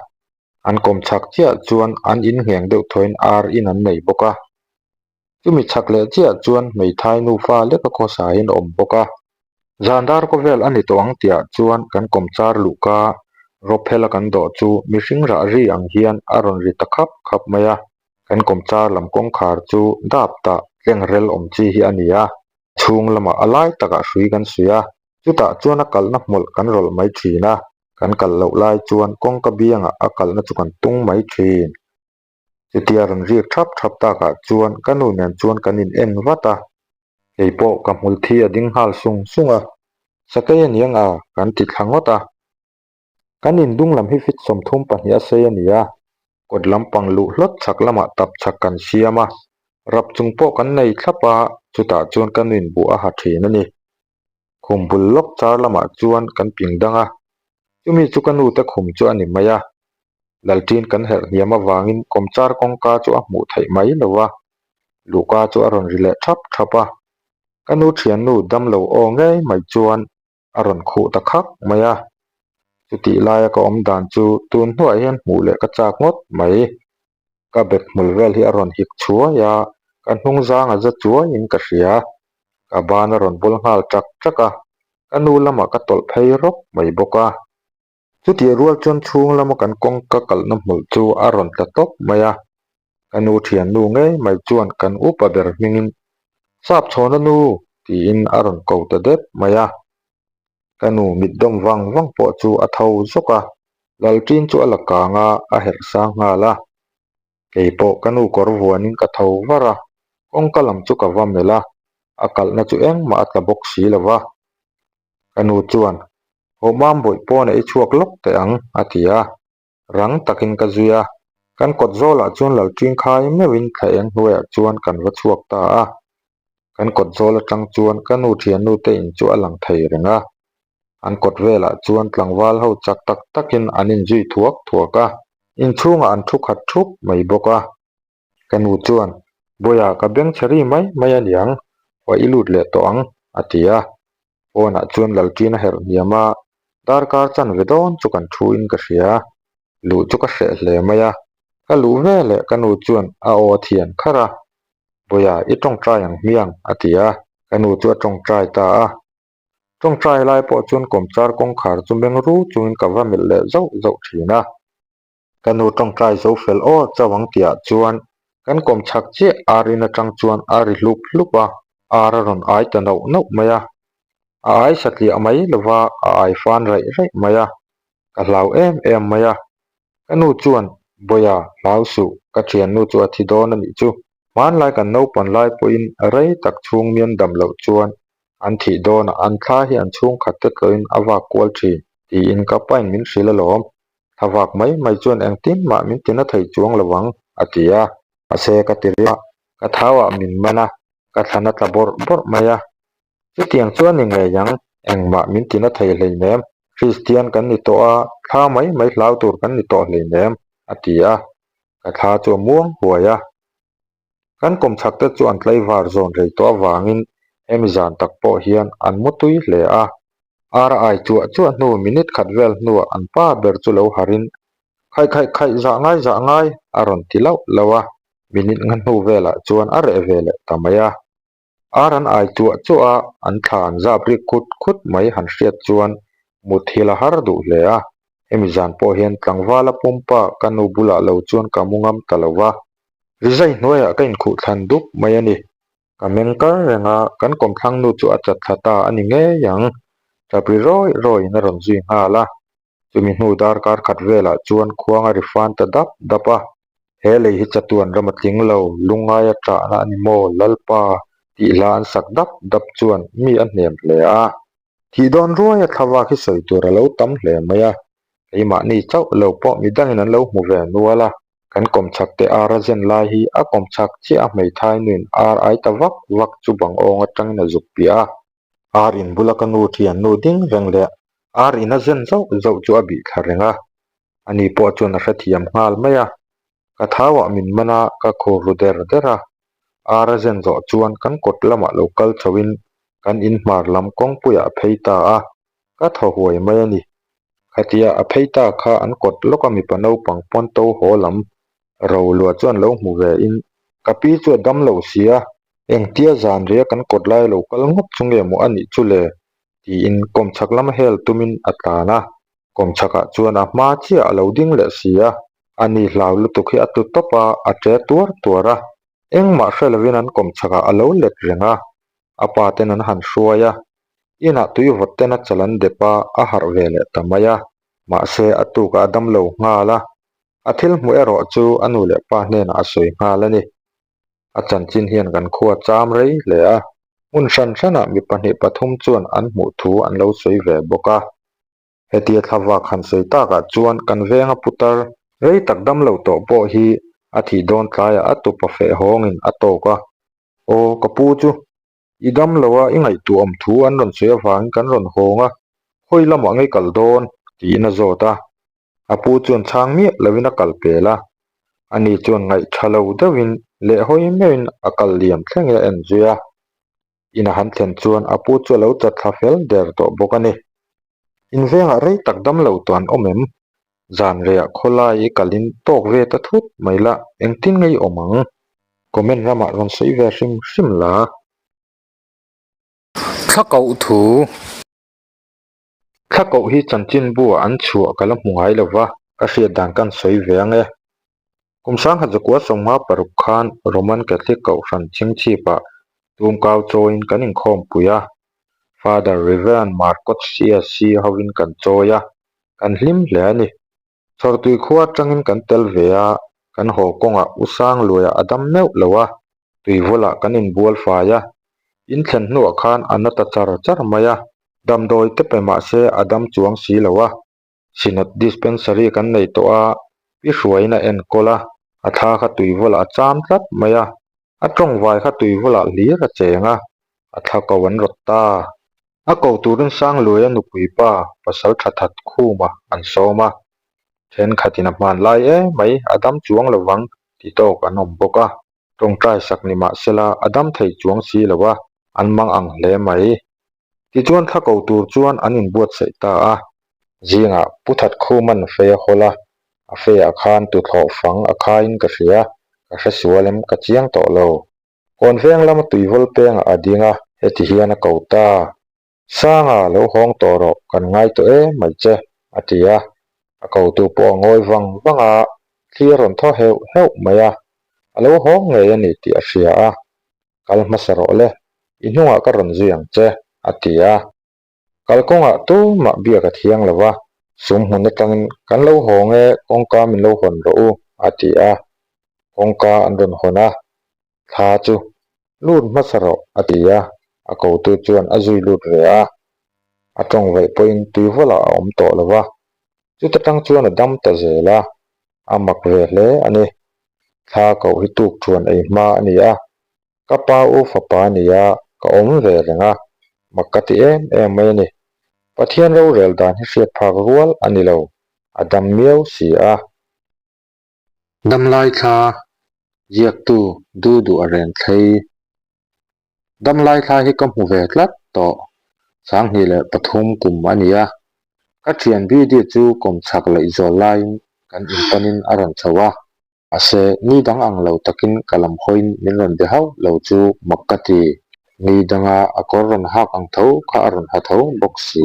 an kawm chhak chiah chuan an in ngheng deuh thawiin ar in an nei bawk a. Chumi chhak leh chiah chuan hmeithai nufa leka khawsain a awm bawk a. Zan dar khawvel a ni tawh ang tihah chuan kan kawmchar luhka rawphela kan dawh chu mihring rah ri ang hian a rawn ri ta khap khap mai a. Kan kawmchar lam kawngkhar chu dap tah tleng rel awm chi hi a ni a. Chhung lamah a lai takah hrui kan suih a, chutah chuan a kalhna hmawlh kan rawlh mai thin a. Kan kalh loh lai chuan kawngka biangah a kalhna chu kan tung mai thin. Chutia rawn riak thap thap takah chuan ka nu nen chuan kan in en vat a, kei pawh ka hmul thi a ding nghal sung sung a, sakei a niang a kan ti thla ngawt a. Kan in dung lam hi fit 32 a sei a ni a, kawt lampang luh hlawt chhak lamah tap chhak kan siam a, rap chung pawh kan nei thlap a, chutah chuan ka nuin buh a ha thin a ni. Khum bul lawk char lamah chuan kan ping dang a, chumi chu ka nute khum chu a ni mai a. Lalṭin kan herh hniam avangin kawmchar kawngka chu a hmuh theih mai lo a, luhka chu a rawn ri leh thap thap a. Ka nu thiannu damlo aw ngei mai chuan a rawn khuh ta khak mai a. Chutih laia ka awm dan chu tun hnuah hian hmuh leh ka chak ngawt mai. Ka bek hmul vel hi a rawn hik chhuai a, ka hnung zang a za chuaiin ka hria. Ka ban a rawn bul nghal ṭak ṭak a, ka nu lamah ka tawlh phei rawp mai bawk a. Chutih rual chuan chhung lama kan kawngka kalhna hmulh chu a rawn tla tawp mai a, ka nu thiannu ngei mai chuan kan upa ber hmingin Sap chhawna nu tiin a rawn ko ta dep mai a. Ka nu mit dawm vang vang pawh chu a tho zawk a, Lalṭin chu a la kang a, a herh sang nghal a. Kei pawh ka nu kawr vuanin ka tho var a, kawngka lam chu ka va melh a, a kalhna chu engmah a tla bawk si lo va. Ka nu chuan, Hawh mam bawih pawnah i chhuak lawk teh ang, a ti a. Rang takin ka zui a, kan kawt zawlah chuan Lalṭing khai meuhin thla eng hnuaiah chuan kan va chhuak ta a. Kan kawt zawl atang chuan ka nu thiannu te in chu a lang thei reng a. An kawt velah chuan tlangval ho chak tak takin an inzui thuak thuak a, inchhungah an thu khat thup mai bawk a. Ka nu chuan, Bawiha ka beng chhe ri mai mai a niang, haw i lut leh tawh ang, a ti a. Pawnah chuan lalṭin a herh hniam a, darkar chanve dawn chu kan thu in ka hria. Luh chu ka hreh hle mai a, ka luh veleh ka nu chuan a aw a thian kharh a, Bawiha i tawngtai ang hmiang a ti a, ka nu chu a tawngtai ta a. Tawngtai lai pawh chuan kawmchar kawngkhar chu meng ru chungin ka va melh leh zauh zauh thin a. Ka nu tawngtai zo fel aw chauh ang tihah chuan kan kawm chhak chiah ar in atang chuan a ri hlup hlup a, ar a rawn ai ta nauh nauh mai a. A ai satliah mai lova a ai fan raih raih mai a, ka hlau em em mai a. Ka nu chuan, Bawiha, hlau suh, ka thiannu chu a thi dawn a nih chu. Hmanlai kan naupan lai pawhin rei tak chhung mian dam loh chuan an thih dawnah an thla hi an chhungkhat te tlawhin a vak kual thin tiin ka pain min hrilh alawm. Thla vak mai mai chuan engtin mah min tina thei chuang lo ang, a ti a. Mahse ka ti ri a, ka thauah min man a, ka thlan a tla bawrh bawrh mai a. Chutiang chuan ni ngei ang, engmah min tina thei hleinem, Kristian kan ni tawh a, thla mai mai hlau tur kan ni tawh hleinem, a ti a. Ka thla chu a muang huai a. Kan kawmchhak te chu an tlaivar zawn rei tawh avangin hemi zan tak pawh hian an mu tui hle a. Ar a ai chuah chuah hnu minute khat vel hnuah an pa ber chu lo harin Khaih khaih khaih zah ngai zah ngai a rawn ti lauh lauh a, minute nga hnu velah chuan a reh ve leh ta mai a. Ar an ai chuah chuah a, an thla an zap rik khut khut mai han hriat chuan mut hil a har duh hle a. Hemi zan pawh hian tlangvala pumpa ka nu bulah lo chuan ka mu ngam ta lo va. Rizai hnuaiah ka inkhuh thlan dup mai a ni. Ka meng kar reng a, kan kawmthlang nu chu a chat thla ta a ni ngei ang. Tap ri rawi rawiin a rawn zui nghal a. Chumi hnu darkar khat velah chuan khuang a ri fan ta dap dap a. He lei hi chatuan ram a tling lo, lungngaia ṭahna a ni maw, Lalpa tih hla an sak dap dap chuan mi a hnem hle a. Thih dawn ruaia thlavak hi sawi tur a lo tam hle mai a, keimahni chauh lo pawh midangin an lo hmu ve nual a, kan kawmchhak te ar a zen lai hi a kawmchhak chiah a hmeithai nuin ar ai ta vak vak chu bang awng atangin a zuk piah a. Ar in bula ka nu thian nu ding reng leh ar in a zen zauh zauh chu a bih thla reng a, ani pawh chuan a hrethiam nghal mai a. Ka thauah min man a, ka khur ru der der a. Ar a zen zawh chuan kan kawt lamah lo kal chhoin kan in hmar lam kawngpuiah a phei ta a, ka thaw huai mai a ni. Khatia a phei ta kha an kawt lawka mipa naupang pawn to haw lam ro lua chuan lo hmu ve in ka pi chu a dam lo si a, engtia zan ria kan kawt lai lo kal ngawt chu nge maw a nih chu le tiin kawmchhak lama hel tumin a tlan a, kawmchhakah chuan a hma chiah a lo ding leh si a. A ni hlau lutuk hi a tlu tawp a, a ṭe tuar tuar a. Engmah hre lovin an kawm chhakah a lo let reng a, a pa ten an han hruai a. Inah tui vawt ten a chal an dep a, a harh ve leh ta mai a. Mahse, a tukah a dam lo nghal a. A thil hmuh erawh chu a nu leh pa hnenah a sawi nghal a ni. A chanchin hian kan khua cham rei hle a, hmun hran hranah mi pahnih pathum chuan an hmuh thu an lo sawi ve bawk a. Hetia thlavak han sawi takah chuan kan venga putar rei tak dam lo tawh pawh hi a thih dawn tlaiah a tupa feh hawngin a tawk a. Aw ka pu chu, i dam lo a i ngaihtuah awm thu an rawn sawi avangin kan rawn hawng a, hawi lamah ngei kal dawn? tiin a zawt a. A pu chuan chhang miah lovin a kal pel a, ani chuan ngaihtha lo deuhin leh hawi meuhin a kal liam thlengin a en zui a. In a han thlen chuan a pu chu a lo chat thla fel der tawh bawk a ni. In vengah rei tak dam lo tawh an awm em? Zan reiah khawlai i kalin tawk ve ta thut mai la, engtin nge i awm ang? Comment ramah rawn sawi ve hrim hrim la. Thla koh thu. Thla koh hi chanchinbu ah an chhuah ka la hmu ngai lo va, ka hriat dan kan sawi ve ang e. Kum sangkhat zakua sawmnga paruk khan Roman Catholic Kohhran chhingchhipah tumkau chawiin kan inkhawmpui a, Father Reverend Marcot CSC hovin kan chawi a, kan hlim hle a ni. Chhawrtui khua atangin kan tel ve a, kan haw kawngah U Sangluaia a dam meuh lo a, tuivawlah kan inbual fai a, in thlen hnuah khan a na ta char char mai a, damdawi te pe mah se a dam chuang si lo a. Synod Dispensary kan nei tawh a, pi hruaiin a enkawl a, a thla kha tuivawlah a cham tlat mai a, a tawngvai kha tuivawlah hlir a cheng a, a thla ko an rawt ta. A ko turin Sangluaia nupui pa pasal tha that khuma an sawm a, thenkhatin a hman lai em mai a dam chuang lovang ti tawk an awm bawk a, tawngtai sak ni mahsela a dam thei chuang si lo a, an mang ang hle mai. Tichuan thla ko tur chuan an inbuatsaih ta a. Zingah Pu Thatkhuman fei a hawl a, a feiah khan tuthlawh fang a khaiin ka hria, ka hre sual em ka chiang tawh lo. Kawn veng lama tuivawl pengah a ding a, heti hian a ko ta. Sanga, lo hawng tawh rawh, kan ngai tawh em mai che, a ti a. A kotu pawh a ngawi vang vang a, thli a rawn thaw heuh heuh mai a. A lo hawng ngei a ni tih a hria a. Kal hmasa rawh le, i hnungah ka rawn zui ang che, a ti a. Kalkawngah tumah biak a thiang lo va, sum hmun atangin kan lo hawng e, kawngka min lo hawn rawh u, a ti a. Kawngka an rawn hawn a, thla chu lut hmasa rawh, a ti a, a kotu chuan a zui lut ve a. A tawng vaih pawhin tuivawlah a awm tawh lo va, chuta tang chuan a dam ta zel a, a mak ve hle a ni. Thla koh hi tuk thuan ei hma a ni a, Ka pa u fapa a ni a, ka awm ve reng a, mak ka ti em em mai a ni. Pathian rorel dan hi hriat phak rual a ni lo, a dam miau si a. Damlai thla ziaktu du duh a reng thlei. Damlai thla hi ka hmu ve tlat tawh, 2003 kum a ni a. Ka thian BD chu kawmchhak laihzawl laiin kan inpanin a rawn chho a. Mahse, ni dang ang lo takin ka lam hawiin min rawn be hauh lo chu mak ka ti. Ni danga a kawr rawn hak ang tho kha a rawn ha tho bawk si.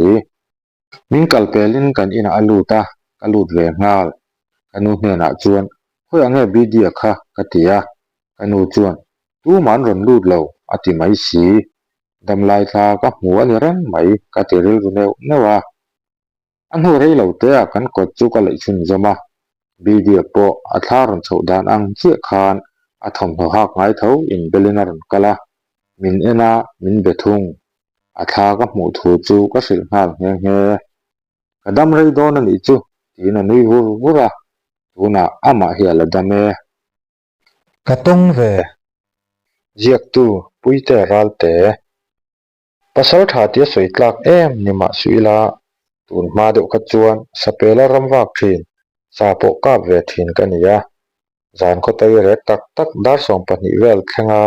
Min kal pelin kan inah a lut a, ka lut ve nghal. Ka nu hnenah chuan, Khawiah nge Bidia kha? ka ti a. Ka nu chuan, Tumah an rawn lut lo, a ti mai si. Damlai thla ka hmu a ni reng mai, ka ti rilru neuh neuh a. A hnu rei lo te ah kan kawt chu ka leih chhun zawm a, Bidia pawh a thla rawn chhoh dan ang chiah khan a thawmhnaw hak ngai tho inbelin a rawn kal a, min en a, min be thung. A thla ka hmuh thu chu ka hrilh nghal nghe nghe. Ka dam rei dawn a nih chu tiin a nui vur vur a, tunah amah hi a la dam e. Ka tawng ve. Ziaktu Puite Ralte. Pasal tha tia sawi tlak em ni mah suh ila, tun hma deuh kha chuan sapela ram vak thin, sa pawh kap ve thin ka ni a. Zan khawtai rek tak tak dar 12 vel thlenga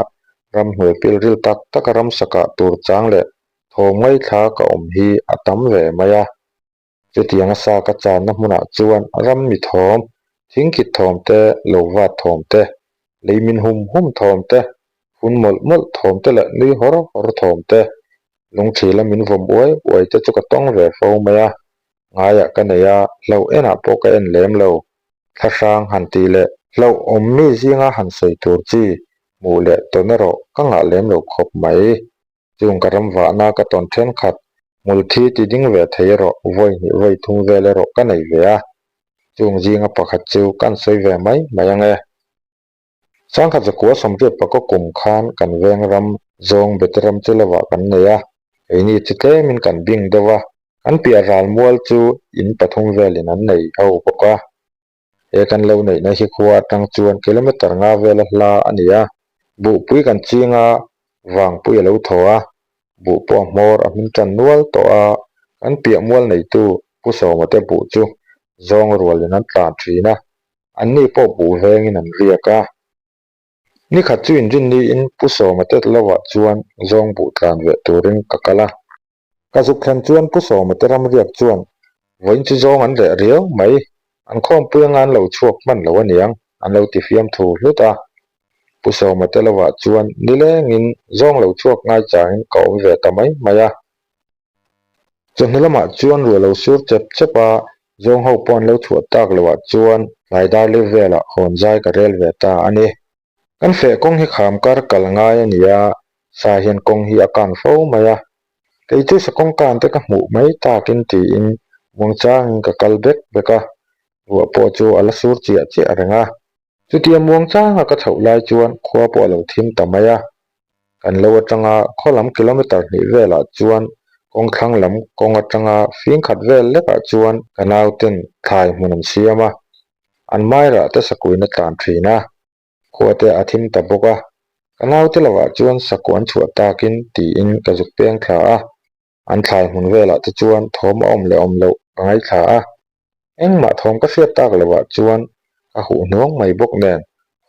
ram hnuai pil ril tak taka ramsa kah tur chang leh thawm ngaithla ka awm hi a tam ve mai a. Chutianga sa ka channa hmunah chuan ram mi thawm, thingkit thawm te, lo vat thawm te, lei min hum hum thawm te, phun mawlh mawlh thawm te leh nui hawr hawr thawm te, lungthila min vawm uai uai te chu ka tawng ve fo mai a. Ngaiah ka nei a, hlauh enah pawh ka en lem lo. Thlahrang han tih leh hlauh awm mi zinga han sawi tur chi hmuh leh tawn erawh ka ngah lem lo khawp mai. Chung ka ram vahna ka tawn thenkhat, hmulthi ti ding ve thei erawh vawi hnih vawi thum vel erawh ka nei ve a, chung zinga pakhat chu kan sawi ve mai mai ang e. 1998 kum khan kan veng ram zawng bete ram chu lovah kan nei a, keini chu tlemin kan bing deuh a, kan piah ral mual chu in pathum velin an nei ho bawk a. He kan lo neihna hi khua atang chuan kilometer nga vela hla a ni a, buhpui kan ching a, vangpui a lo thaw a, buh pawh a hmawr a hmin tan nual tawh a, kan piah mual neitu Pu Sawma te buh chu zawng rualin an tlan thin a, anni pawh buh vengin an riak a. Nikhat chu inrinniin Pu Sawma te lovah chuan zawng buh tlan ve turin ka kal a. Ka zuk thlen chuan Pu Sawma te ramriak chuan vawiin chu zawng an reh riau mai, an khawmpui anga an lo chhuak hman lo aniang an lo ti fiam thu hlut a. Pu Sawma te lovah chuan nilengin zawng lo chhuak ngai changin ka awm ve ta mai mai a. Chawhnu lamah chuan ruah lo sur chep chep a, zawng ho pawh an lo chhuah tak loah chuan tlai dar liu velah hawn zai ka rel ve ta a ni. Kan feh kawng hi kham kar kal ngai a ni a, sa hian kawng hi a kan fo mai a. Kei chu sa kawng kan te ka hmuh mai takin tiin muangchangin ka kal bek bek a, ruah pawh chu a la sur chiah chiah reng a. Chutia muangchanga ka chhoh lai chuan khua pawh a lo thim ta mai a. Kan lo atanga khaw lam kilometer hnih velah chuan kawng thlang lam kawng atanga fing khat vel lekah chuan ka nauten thlai hmun an siam a. An mairah te sakuin a tlan thin a, khua te a thim ta bawk a, ka naute lovah chuan saku an chhuah takin tiin ka zuk peng thla a, an thlai hmun velah te chuan thawm a awm leh awm loh ka ngaithla a, engmah thawm ka hriat tak lovah chuan ka huh hnuang mai bawk nen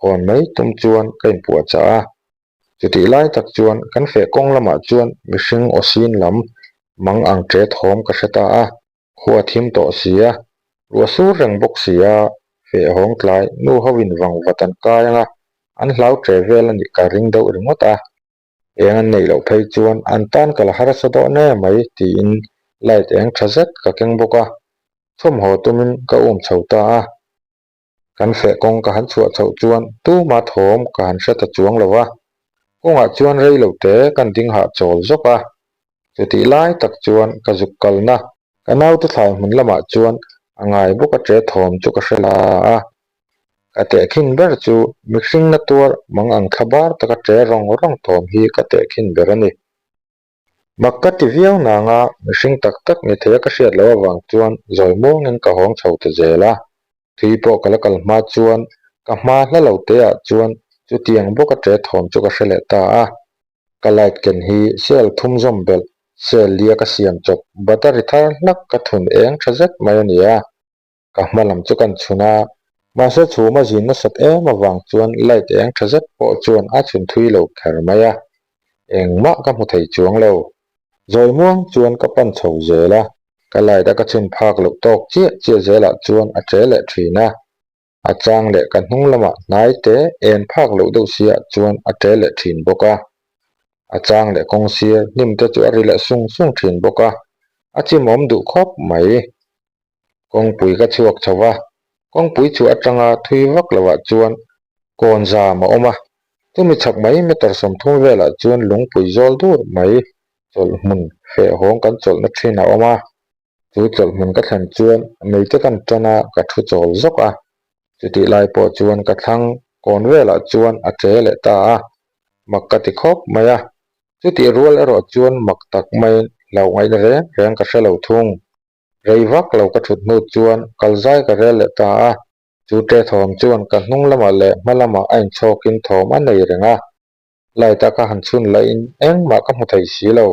hawn mai tum chuan ka inpuahchah a. Chutih lai tak chuan kan feh kawng lamah chuan mihring aw sin lam. Mang ang ṭe thawm ka hre ta a, khua thim tawh si a, ruah sur reng bawk si a, feh hawng tlai nu ho in vang vat an kai ang a, an hlau ṭe vel a nih ka ring deuh ringawt a. Eng an neih loh phei chuan an tan ka la harsa dawn em mai tiin light eng tha zet ka keng bawk a, thawmhaw tumin ka um chho ta a. Kan feh kawng ka han chhuah chhoh chuan tuma thawm ka han hre ta chuang lo va, kawngah chuan rei lo te kan ding hah chawl zawk a. Chutih lai tak chuan ka zuk kalna ka naute thlai hmun lamah chuan a ngai bawk a ṭe thawm chu ka hre la a. Ka tehkhin ber chu mihring na tuar mang ang thla bar taka ṭe rawng rawng thawm hi ka tehkhin ber a ni. Mak ka ti viau nanga mihring tak tak ni theia ka hriat loh avang chuan zawi muangin ka hawng chho ta zel a. Thui pawh ka la kal hma chuan ka hma hla lo te ah chuan chutiang bawka ṭe thawm chu ka hre leh ta a. Ka light ken hi cell thum zawm belh, cell lia ka siam chawp, battery thar hlak ka thun eng tha zet mai a ni a. Ka hma lam chu kan chhun a, mahse chhum a zin nasat em avang chuan light eng tha zet pawh chuan a chhun thui lo kher mai a, engmah ka hmu thei chuang lo. Zawi muang chuan ka pan chho zel a, ka light a ka chhun phak loh tawk chiah chiah zelah chuan a che leh thin a, a chang leh ka hnung lamah hnai te en phak loh deuh siah chuan a che leh thin bawk a, a chang leh kawng sir hnim te chu a ri leh sung sung thin bawk a, a chimawm duh khawp mai. Kawngpui ka chhuak chho va, kawngpui chhuah atanga thui vak lovah chuan kawn zam a awm a, chumi chhak mai meter 30 velah chuan lungpui zawl dur mai chawlh hmun fehhawng kan chawlhna thin a awm a, chu chawlh hmun ka thlen chuan meite kan tan a ka thu chawl zawk a, chutih lai pawh chuan ka thlang kawn velah chuan a che leh ta a, mak ka ti khawp mai a, chutih rual erawh chuan mak tak maiin hlauh ngaihna reng reng ka hre lo thung. Rei vak lo ka thut hnu chuan kal zai ka rel leh ta a, chu ṭe thawm chuan ka hnung lamah leh hma lamah a inchhawkin thawm a nei reng a. Light a ka han chhun lahin engmah ka hmu thei si lo.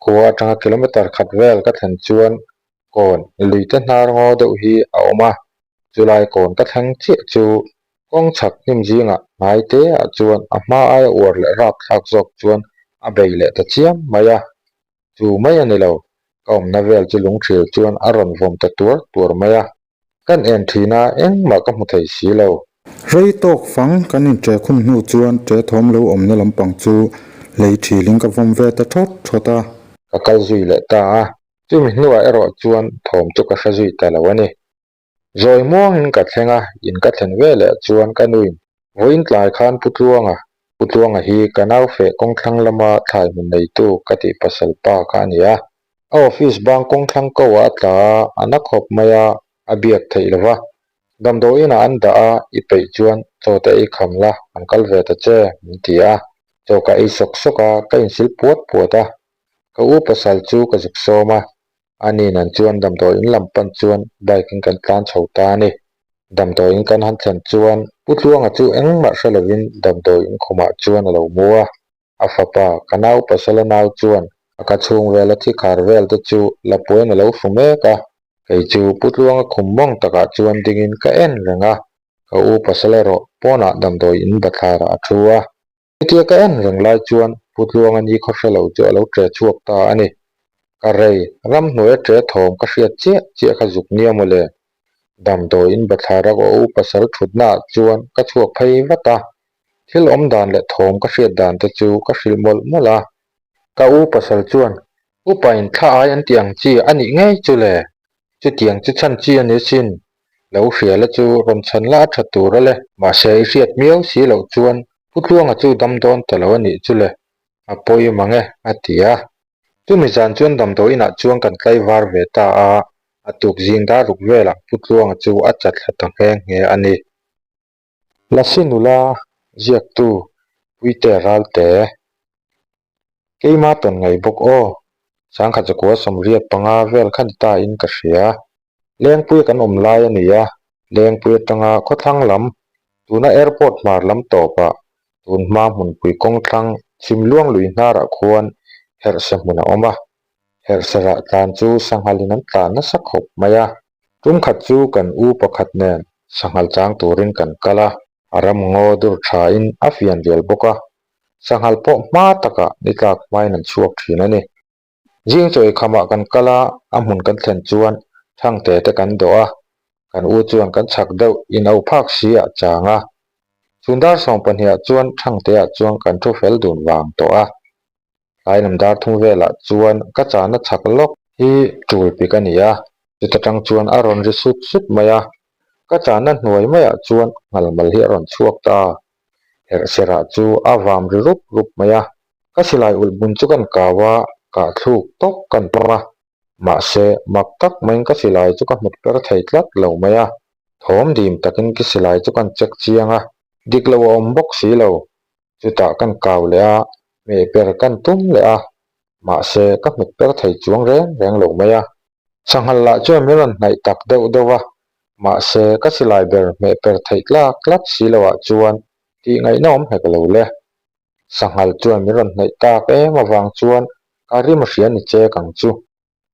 Khua atanga kilometer khat vel ka thlen chuan kawn luite hnar ngaw deuh hi a awm a, chulai kawn ka thleng chiah chu kawng chhak hnim zingah hnai te ah chuan a hma aia uar leh rapthlak zawk chuan a bei leh ta chiam mai a. Chu mai a ni lo, ka awmna vel chu lungthil chuan a rawn vawm ta tuar tuar mai a, kan en thin a engmah ka hmu thei si lo. Rei tawk fang kan inṭe khum hnu chuan ṭe thawm lo awmna lampang chu lei thilin ka vawm ve ta thawt thawt a. Ka kal zui leh ta a, chumi hnuah erawh chuan thawm chu ka hre zui ta lo a ni. Zawi muangin ka thleng a, in ka thlen ve leh chuan ka nuin vawiin tlai khan Pu Tluanga, Pu Tluanga hi ka nau feh kawngthlang lama thlai hmun neitu ka tih pasal pa kha a ni a. A office bang kawngthlang ko ah a tla a, a na khawp mai a, a biak theih lo va. Damdawiin ah an dah a, i peih chuan chaw te ei kham la, an kal ve ta che, min ti a. Chaw ka ei sawk sawk a, ka insil puat puat a. Ka u pasal chu ka zuk sawm a, A ni nan chuan damdawiin lam pan chuan bike in kan tlan chho ta a ni. Damdawiin kan han thlen chuan Pu Tluanga chu engmah hre lovin damdawiin khumah chuan a lo mu a. A fapa, ka nau pasala nau chuan a ka chhung vela thi khar vel te chu la puain a lo hru mek a. Kei chu Pu Tluanga khum mawng takah chuan dingin ka en reng a. Ka u pasal erawh pawnah damdawiin bathlarah a thu a. Chutia ka en reng lai chuan Pu Tluanga ni khaw hre lo chu a lo ṭe chhuak ta a ni. Ka rei, ramhnuai a ṭe thawm ka hriat chiah chiah kha zuk nia maw le. Damdawiin bathlar a aw u pasal ṭhutnaah chuan ka chhuak phei vat a. Thil awm dan leh thawm ka hriat dan te chu ka hrilh mawlh mawlh a. Ka u pasal chuan, Upain thla ai an tih ang chi a nih ngei chu le. Chutiang chu chhan chi a ni sin. Lo hria la chu rawn chhan la a tha tur a le. Mahse i hriat miau si loh chuan Pu Tluanga chu dam dawn ta lo a nih chu le. A pawi mang e, a ti a. Chumi zan chuan damdawi inah chuan kan tlaivar ve ta a, a tuk zing dar ruk velah Pu Tluanga chu a chat thla ta nghe nghe a ni. Lasi nula ziaktu Puite Ralte keima tawn ngei bawk aw, sangkhat zakua 85 vel kha ni ta in ka hria. Lengpuia kan awm lai a ni a, Lengpui atanga khawthlang lam, tuna airport hmar lam tawpah tun hma hmunpui kawngthlang chhimluang lui hnarah khuan herhse hmun a awm a, herhse rah tlan chu sanghalin an tlan nasa khawp mai a. Tum khat chu kan u pakhat nen sanghal chang turin kan kal a, a ram ngaw dur thain a fian rial bawk a, sanghal pawh hma takah ni tlak hmain an chhuak thin a ni. Zing chawi khamah kan kal a, a hmun kan thlen chuan Thangte te kan dawh a, kan u chuan kan chhak deuh in au phak si ah chang a. Chhun dar 12 ah chuan Thangte ah chuan kan thu fel dun vang tawh a. Tlai lam dar thum velah chuan ka chahna chhak lawk hi tul pik a ni a, chuta tang chuan a rawn ri sup sup mai a. Ka chahna hnuai maiah chuan nghalmal hi a rawn chhuak ta. Herhserah chu a vam ri rup rup mai a, ka silai ulh bun chu kan kau a, kah thluk tawk kan pawm a. Mahse, mak tak maiin ka silai chu ka hmet per thei tlat lo mai a, thawm dim takin ki silai chu kan check chiang a, dik lo a awm bawk si lo. Chutah kan kau leh a, hmeh per kan tum leh a, mahse ka hmet per thei chuang reng reng lo mai a. Sanghal lah chuan min rawn hnaih tak deuh deuh a, mahse ka silai ber hmeh per theih tlak tlat si lo ah chuan tih ngaihna awm hek lo le. Sanghal chuan min rawn hnaih tak em avang chuan ka rim a hria ni chek ang chu.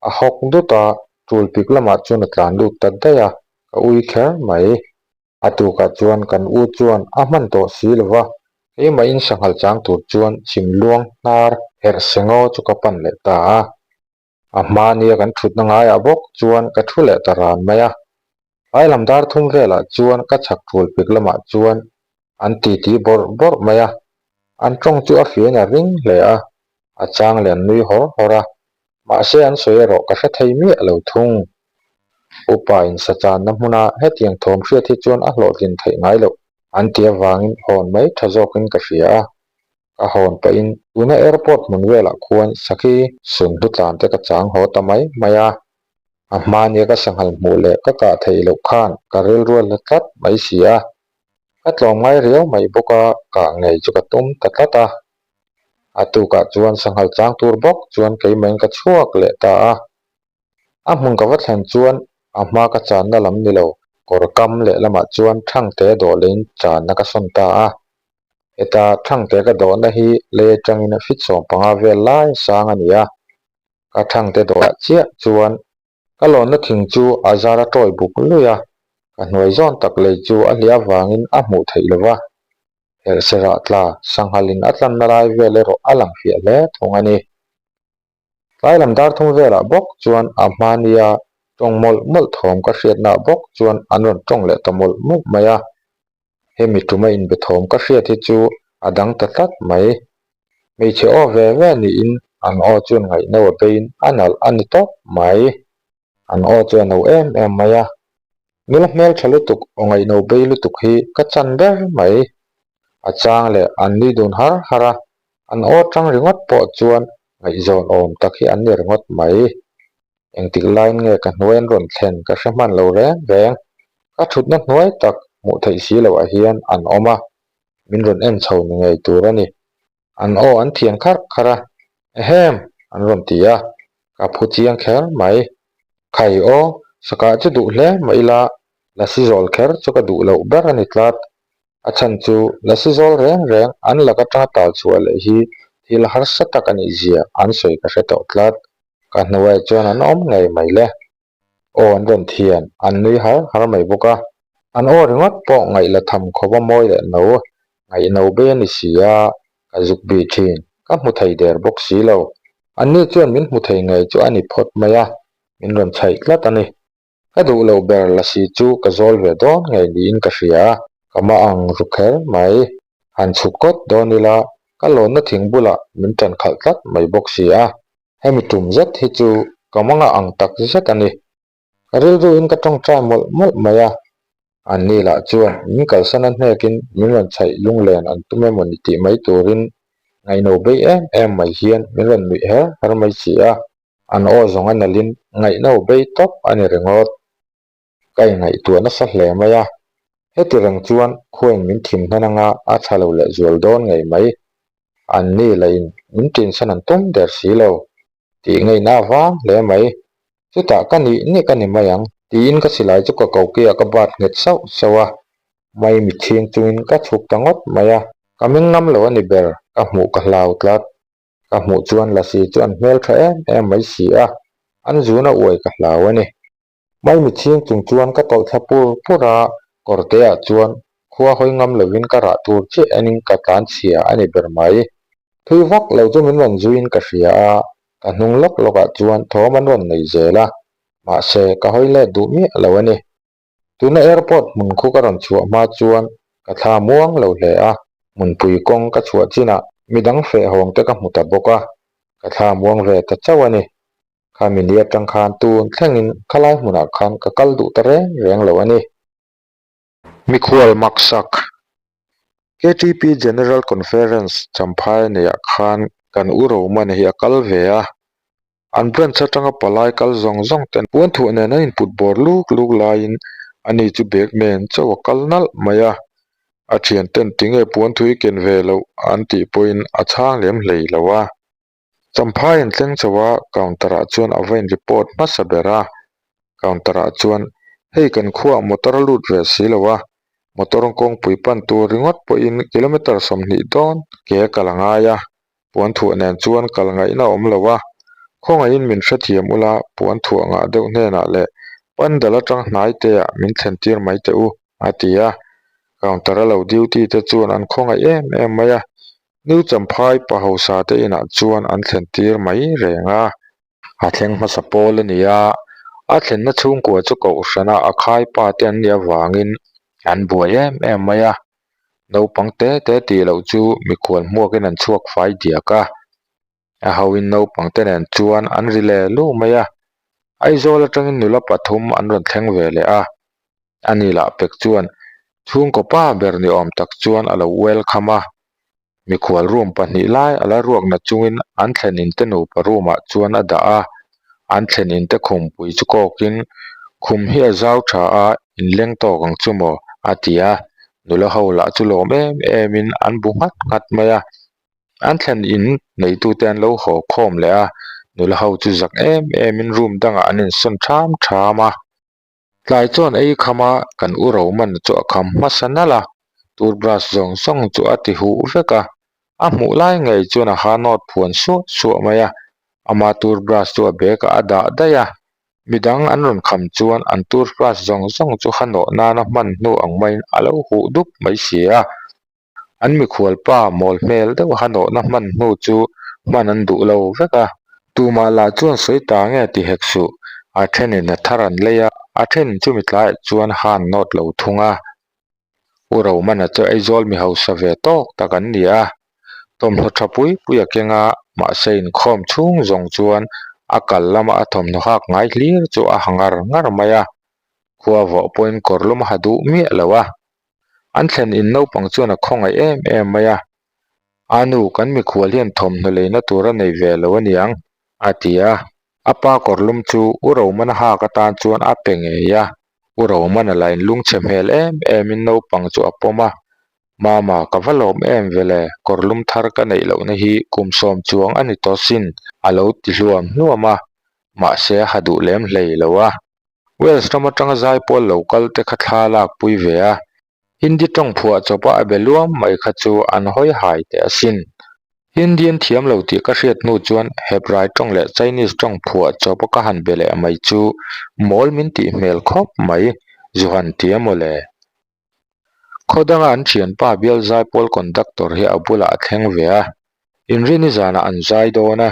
A hawk dut a, tul pik lamah chuan a tlan lut ta daih a, ka ui kher mai. A tukah chuan kan u chuan a hman tawh si lo va, keimahin sanghal chang tur chuan chhim luang hnar herh sengaw chu ka pan leh ta a. A hma nia kan thutna ngaiah bawk chuan ka thu leh ta ran mai a. Tlai lam dar thum velah chuan ka chhak thul pik lamah chuan an titi bawrh bawrh mai a. An tawng chu a fiahin a ring hle a, a chang leh an nui hawr hawr a. Mahse an sawi erawh ka hre thei miah lo thung. Upa in sa channa hmuna hetiang thawm hriat hi chuan a hlawhtlin theih ngai loh an ti avangin hawn mai tha zawkin ka hria a. Ka hawn pahin tuna airport hmun velah khuan sakhi sun hlu tlan te ka chang haw ta mai mai a. A hmania ka sanghal hmuh leh ka kah theih loh khan ka rilrual la tlat mai si a. Ka tlawm ngai riau mai bawk a, kah ngei chu ka tum ta tlat a. A tukah chuan sanghal chang tur bawk chuan keimahin ka chhuak leh ta a. A hmun ka va thlen chuan a hma ka channa lam ni lo, kawr kam leh lamah chuan Thangte dawh leiin channa ka sawn ta a. Heta Thangte ka dawhna hi lei atangin feet 15 vel lai sang a ni a. Ka Thangte dawhah chiah chuan ka lawnna thing chu a zar a tawi buk lui a, ka hnuai zawn tak lei chu a hliah avangin a hmuh theih lo va. Herhserah tla sanghalin a tlanna lai vel erawh a lang fiah hle thung a ni. Tlai lam dar thum velah bawk chuan a hmania tawng mawlh mawlh thawm ka hriatnaah bawk chuan an rawn tawng leh ta mawlh mawlh mai a. Hemi tuma inbe thawm ka hriat hi chu a dang ta tlat mai. Hmeichhe aw ve ve niin an aw chuan ngaihno a beiin a nalh a ni tawp mai. An aw chu a no em em mai a, nula hmeltha lutuk aw ngaihno bei lutuk hi ka chan ber mai. A chang leh an nui dun har har a, an aw tang ringawt pawh chuan ngaihzawn awm tak hi an ni ringawt mai. Engtik laiin nge ka hnuai an rawn thlen ka hre hman lo reng reng. Ka thutna hnuai tak hmuh theih si loh ah hian an awm a, min rawn en chho ni ngei tur a ni. An aw an thian kharh kharh a, Ehem! an rawn ti a, ka phu chiang kher mai. Khai aw, sakah chu duh hle mah ila, lasi zawl kher chu ka duh loh ber a ni tlat. A chhan chu lasi zawl reng reng an lak atanga tal chhuah leh hi thil harsa tak a nih zia an sawi ka hre tawh tlat. Ka hnuaiah chuan an awm ngei mai le. Aw an rawn thian, an nui har har mai bawk a. An aw ringawt pawh ngaih la tham khawp a mawi leh no, ngaihno bei a ni si a, ka zuk bih thin, ka hmu thei der bawk si lo. Anni chuan min hmu thei ngei chu a ni phawt mai a, min rawn chhaih tlat a ni. Ka duh loh ber lasi chu ka zawl ve dawn ngei niin ka hria a, ka ma ang ru kher mai. Han chhuk kawt dawn ila, ka lawnna thing bulah min ṭan khalh tlat mai bawk si a. Hemi tum zet hi chu ka manga ang tak zet a ni. Ka rilruin ka tawngtai mawlh mawlh mai a, anni lah chuan min kalsan a hnekin min rawn chhaih lunglen an tum emaw ni tih mai turin ngaihno bei em em mai hian min rawn nuih her her mai si a, an aw zawng a nalhin ngaihno bei tawp a ni ringawt. Ka ingaihtuah nasa hle mai a, heti reng chuan khuain min thim hnan anga a tha lo leh zual dawn ngei mai. Anni lahin min tinsan an tum der si lo tih ngaihna a vang hle mai. Chutah ka nih nih ka ni mai ang tiin ka silai chu ka kokiah ka bat nghet sauh sauh a, mai mitchhing chungin ka chhuk ta ngawt mai a. Ka meng ngam lo a ni ber, ka hmuh ka hlau tlat. Ka hmuh chuan Lasi chu an hmeltha em em mai si a, an zuna uai ka hlau a ni. Maimi chhing chung chuan ka tawlh thla pur pur a, kawrte ah chuan khua hawi ngam lovin ka rah tur chiah enin ka tlan chhia a ni ber mai. Thui vak lo chu min rawn zuiin ka hria a. Ka hnung lawk lawkah chuan thawm an rawn nei zel a, mahse ka hawi let duh miah lo a ni. Tuna airport hmun khu ka rawn chhuah hma chuan ka thla muang lo hle a, hmunpui kawng ka chhuah chinah midang feh hawng te ka hmu ta bawk a, ka thla muang ve ta chauh a ni. Khami ni atang khan tun thlengin khalai hmunah khan ka kal duh ta reng reng lo a ni. Mikhual maksak KTP General Conference Champhai neihah khan kan u Roman hi a kal ve a, an branch atanga palai kal zawng zawng ten puan thuah nen an input bawr luk luk laiin ani chu bag nen chauh a kal nalh mai a, a thian ten tinge puan thui ken ve loh an tih pawhin a chhang lem hlei lo a. Champhai an thleng chho a, counter ah chuan a va in report hmasa ber a, counter ah chuan hei kan khuaah motor a lut ve si lo a, motor kawngpui pan tur ringawt pawhin kilometer 20 dawn ke a kal a ngai a, puan thuah nen chuan kal ngaihna a awm lo a, khawngaihin min hrethiam ula puan thuah ngah deuh hnenah leh pandal atang hnai te ah min thlen tir mai teh u a ti a, counter a lo duty te chuan an khawngaih em em mai a, New Champhai pa hausa te inah chuan an thlen tir mai reng a. A thleng hmasa pawl a ni a, a thlenna chhungkua chu kohhrana a khai pa te an nih avangin an buai em em mai a. Naupang te te tih loh chu mikhual hmuakin an chhuak fai diak a. A hoin naupang te nen chuan an ri leh luh mai a. Aizawl atangin nula pathum an rawn thleng ve leh a. Ani lah pek chuan chhungkaw pa ber ni awm tak chuan a lo welcome a. Mikhual room pahnih lai a la ruak na chungin an thlen in te nupa room ah chuan a dah a. An thlen in te khumpui chu kawkin khum hi a zau tha a, inleng tawk ang chu maw a ti a. Nula ho lah chu lawm em em in an bu nghat nghat mai a. An thlen in neitute an lo haw khawm leh a, nula ho chu zak em em in room dangah an insawn ṭham ṭham a. Tlai chuan ei kham a, kan u Roman chu a kham hmasa nalh a, toothbrush zawng zawng chu a ti huh vek a, a hmuh lai ngei chuan a ha nawt phuan suah suah mai a, ama toothbrush chu a bag ah a dah daih a, midang an rawn kham chuan an toothbrush zawng zawng chu ha nawh nana hman hnu ang maiin a lo huh dup mai si a. An mikhual pa mawl hmel deuh a nawhna hman hnu chu hman an duh lo vek a. Tumah lah chuan sawi ta nge ti hek suh. A thenin a thar an lei a, a then chumi tlaiah chuan han nawt lo thung a. U Romana chu Aizawl mi hausa ve tawk tak an ni a. Thawmhnaw tha pui pui a keng a, mahse inkhawm chhung zawng chuan a kal lama a thawmhnaw hak ngai hlir chu a ha ngar ngar mai a. Khua vawh pawhin kawr lum a ha duh miah lo a. An thlen in naupang chuan a khawngaih em em mai a, A nu, kan mikhual hian thawmhnaw leina tur a nei ve lo a niang, a ti a. A pa kawrlum chu U Romana hak atan chuan a pe ngei a. U Romana lah in lungchhe hmel em emin naupang chu a pawm a, Mama, ka va lawm em vele, kawrlum thar ka neih lohna hi kum sawm chuang a ni tawh sin, a lo ti hluam hluam a, mahse a ha duh lem hlei lo a. Wales ram atanga zaipawl lo kal te kha thla lak pui ve a, Hindi tawng phuah chawpa a be luam mai kha chu an hawi hai teh asin. Hindi an thiam lo tih ka hriat hnu chuan Hebrai tawng leh Chinese tawng phuah chawpa ka han be leh mai chu mawl min tih hmel khawp mai, zu han ti a mawle. Khaw danga an thianpa bial zaipawl conductor hi a bulah a thleng ve a, inrini zanah an zai dawn a,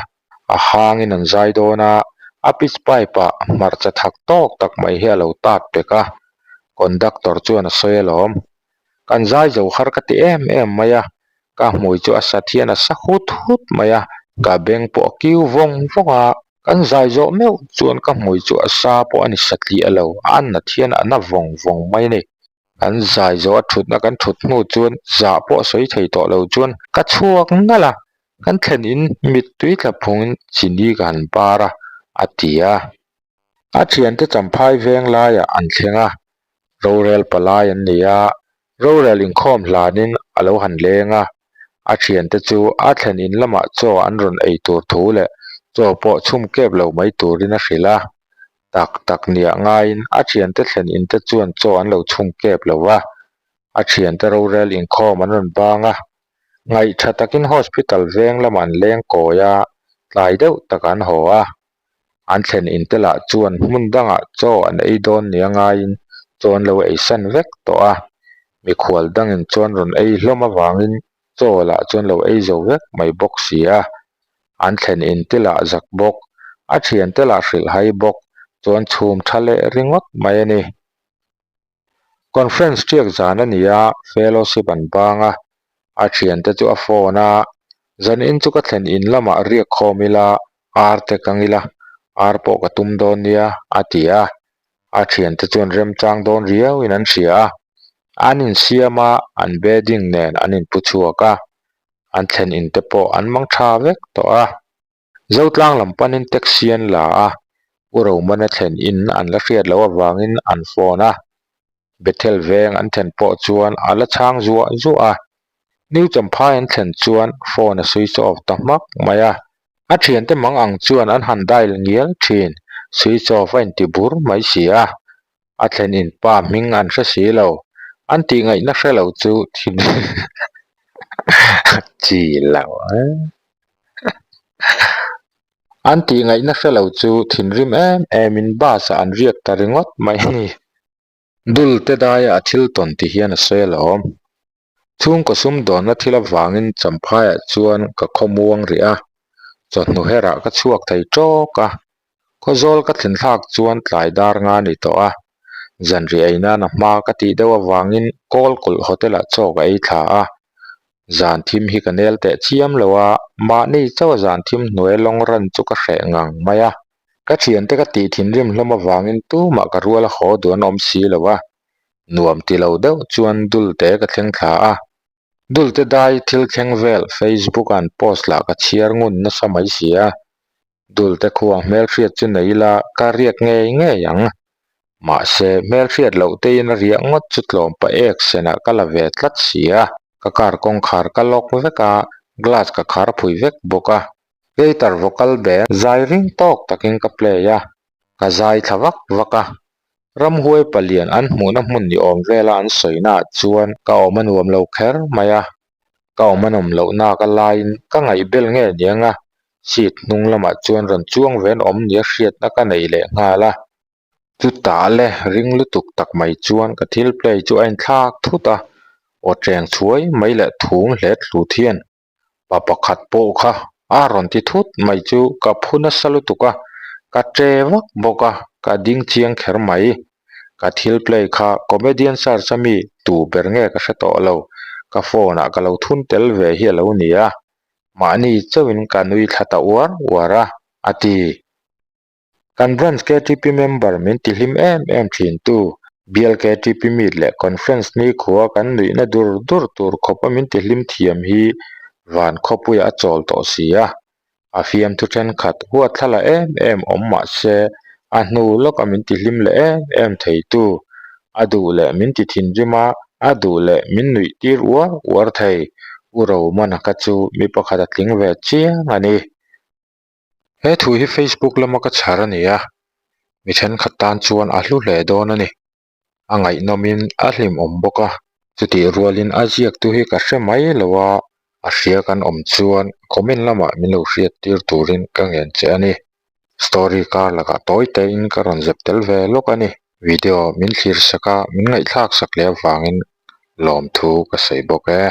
a hangin an zai dawn a, a pitch pipe ah hmarcha thak tawk tak mai hi a lo tat pek a, conductor chuan a sawi alawm. Kan zai zo har ka ti em em mai a, ka hmui chu a sat hian a sa hut hut mai a, ka beng pawh a kiu vawng vawng a, kan zai zawh meuh chuan ka hmui chu a sa pawh a ni satliah lo, a nat hian a na vawng vawng mai a ni. Kan zai zawh a thutna kan thut hnu chuan zah pawh sawi thei tawh lo chuan ka chhuak nalh a, kan thlen in mittui tla phungin chini ka han bar a, a ti a. A thiante champhai veng laiah an thleng a, rorel palai an ni a, rorel inkhawm hlanin a lo han leng a, a thiante chu a thlen in lamah chaw an rawn ei tur thu leh chaw pawh chhum kep lo mai turin a hrilh a, tak tak niah ngaiin a thiante thlen in te chuan chaw an lo chhum kep lo va, a thiante rorel inkhawm an rawn bang a, ngaihtha takin hospital veng lamah an leng kawi a, tlai deuh tak an haw a. An thlen in te lah chuan hmun dangah chaw an ei dawn nia ngaiin chaw an lo ei san vek tawh a, mikhual dangin chuan rawn ei hlawm avangin chaw lah chuan lo ei zo vek mai bawk si a. An thlen in te lah zak bawk, a thiante lah hrilh hai bawk chuan chhum tha leh ringawt mai a ni. Conference tiak zan a ni a, fellowship an bang a, a thiante chu a phone a, zan in chu ka thlen in lamah riak khawm ila, ar te kang ila, ar pawh ka tum dawn nia a ti a, a thiante chuan remchang dawn riau in an hria a, an insiam a, an bedding nen an inpu chhuak a, an thlen in te pawh an mang tha vek tawh a. Zotlang lam panin taxi an la a, U Romana thlen in an la hriat loh avangin an phone a. Bethel veng an thlen pawh chuan a la chhang zuah zuah a. New Champhai an thlen chuan phone a switch off ta hmak mai a. A thiante mang ang chuan an han dial ngial thin, switch off a inti bur mai si a. A thlen in pa hming an hre si lo, an tih ngaihna hre lo chu thin chi lo An tih ngaihna hre lo chu thinrim em em in bus ah an riak ta ringawt mai a ni. Dul te daia a thil tawn ti hian a sawi alawm. Chhungkaw sumdawnna thil avangin Champhaiah chuan ka khawmuang rih a, chawhnu herah ka chhuak thei tawk a. Khawzawl ka thlen thlak chuan tlai dar nga ni tawh a, zanriah ei nan a hma ka tih deuh avangin Kawlkulh Hotel-ah chaw ka ei thla a. Zan thim hi ka nel teh chiam lo a, mahni chauh a zan thim hnuai lawng ran chu ka hreh ngang mai a. Ka thiante ka tih thinrim hlawm avangin tumah ka rual a haw duh an awm si lo a, Nuam ti lo deuh chuan Dulte ka thleng thla a, Dulte dai thil thleng vel Facebook ah an post lah ka chhiar ngun nasa mai si a, Dulte khuang hmelhriat chu nei ila ka riak ngei ngei ang. Mahse, hmelhriat loh teiin a riah ngawt chu tlawm pa ek senah ka la ve tlat si a, ka car kawngkhar ka lock vek a, glass ka khar phui vek bawk a. Guitar vocal band zai ring tawk takin ka play a, ka zai thla vak vak a. Ramhuai palian an hmuhna hmun ni awm vela an sawina ah chuan ka awm a nuam lo kher mai a, ka awm a nawm loh nak a laiin ka ngaihbel nge niang a, seat hnung lamah chuan rawn chuang ve an awm nia hriatna ka nei leh nghal a. Chutah le ring lutuk tak mai chuan ka thil play chu a inthlak thut a, aw cheng chhuai mai leh thum hlet hlut hian Pa pakhat pawh kha a rawn ti thut mai chu ka phu nasa lutuk a, ka che vak bawk a, ka ding chiang kher mai. Ka thil play kha comedian search a mi tu ber nge ka hre tawh lo, ka phone ah ka lo thun tel ve hi a lo ni a, mahni chauhin ka nui thla ta uar uar a, a ti. Kan Branch KTP member min ti hlim em em thin tu, Bial KTP meet leh Conference ni khua kan nuihna dur dur tur khawpa min ti hlim thiam hi van khawpuiah a chawl tawh si a. A fiamthu thenkhat huatthlala em em awm mah se a hnu lawka min ti hlim leh em em thei tu, a duh leh min ti thinrim a, a duh leh min nuih tir uar uar thei. U Romana kha chu mi pakhat a tling ve chiang a ni. He thu hi Facebook lama ka chhar a ni a, mi thenkhat tan chuan a hlu hle dawn a ni. A ngaihnawmin a hlimawm bawk a, chutih rualin a ziaktu hi ka hre mai lo a, a hria kan awm chuan comment lamah min lo hriat tir turin ka ngen che a ni. Story kar lakah tawi tein ka rawn zep tel ve lawk a ni. Video min thlir sak a, min ngaihthlak sak leh avangin lawmthu ka sawi bawk e.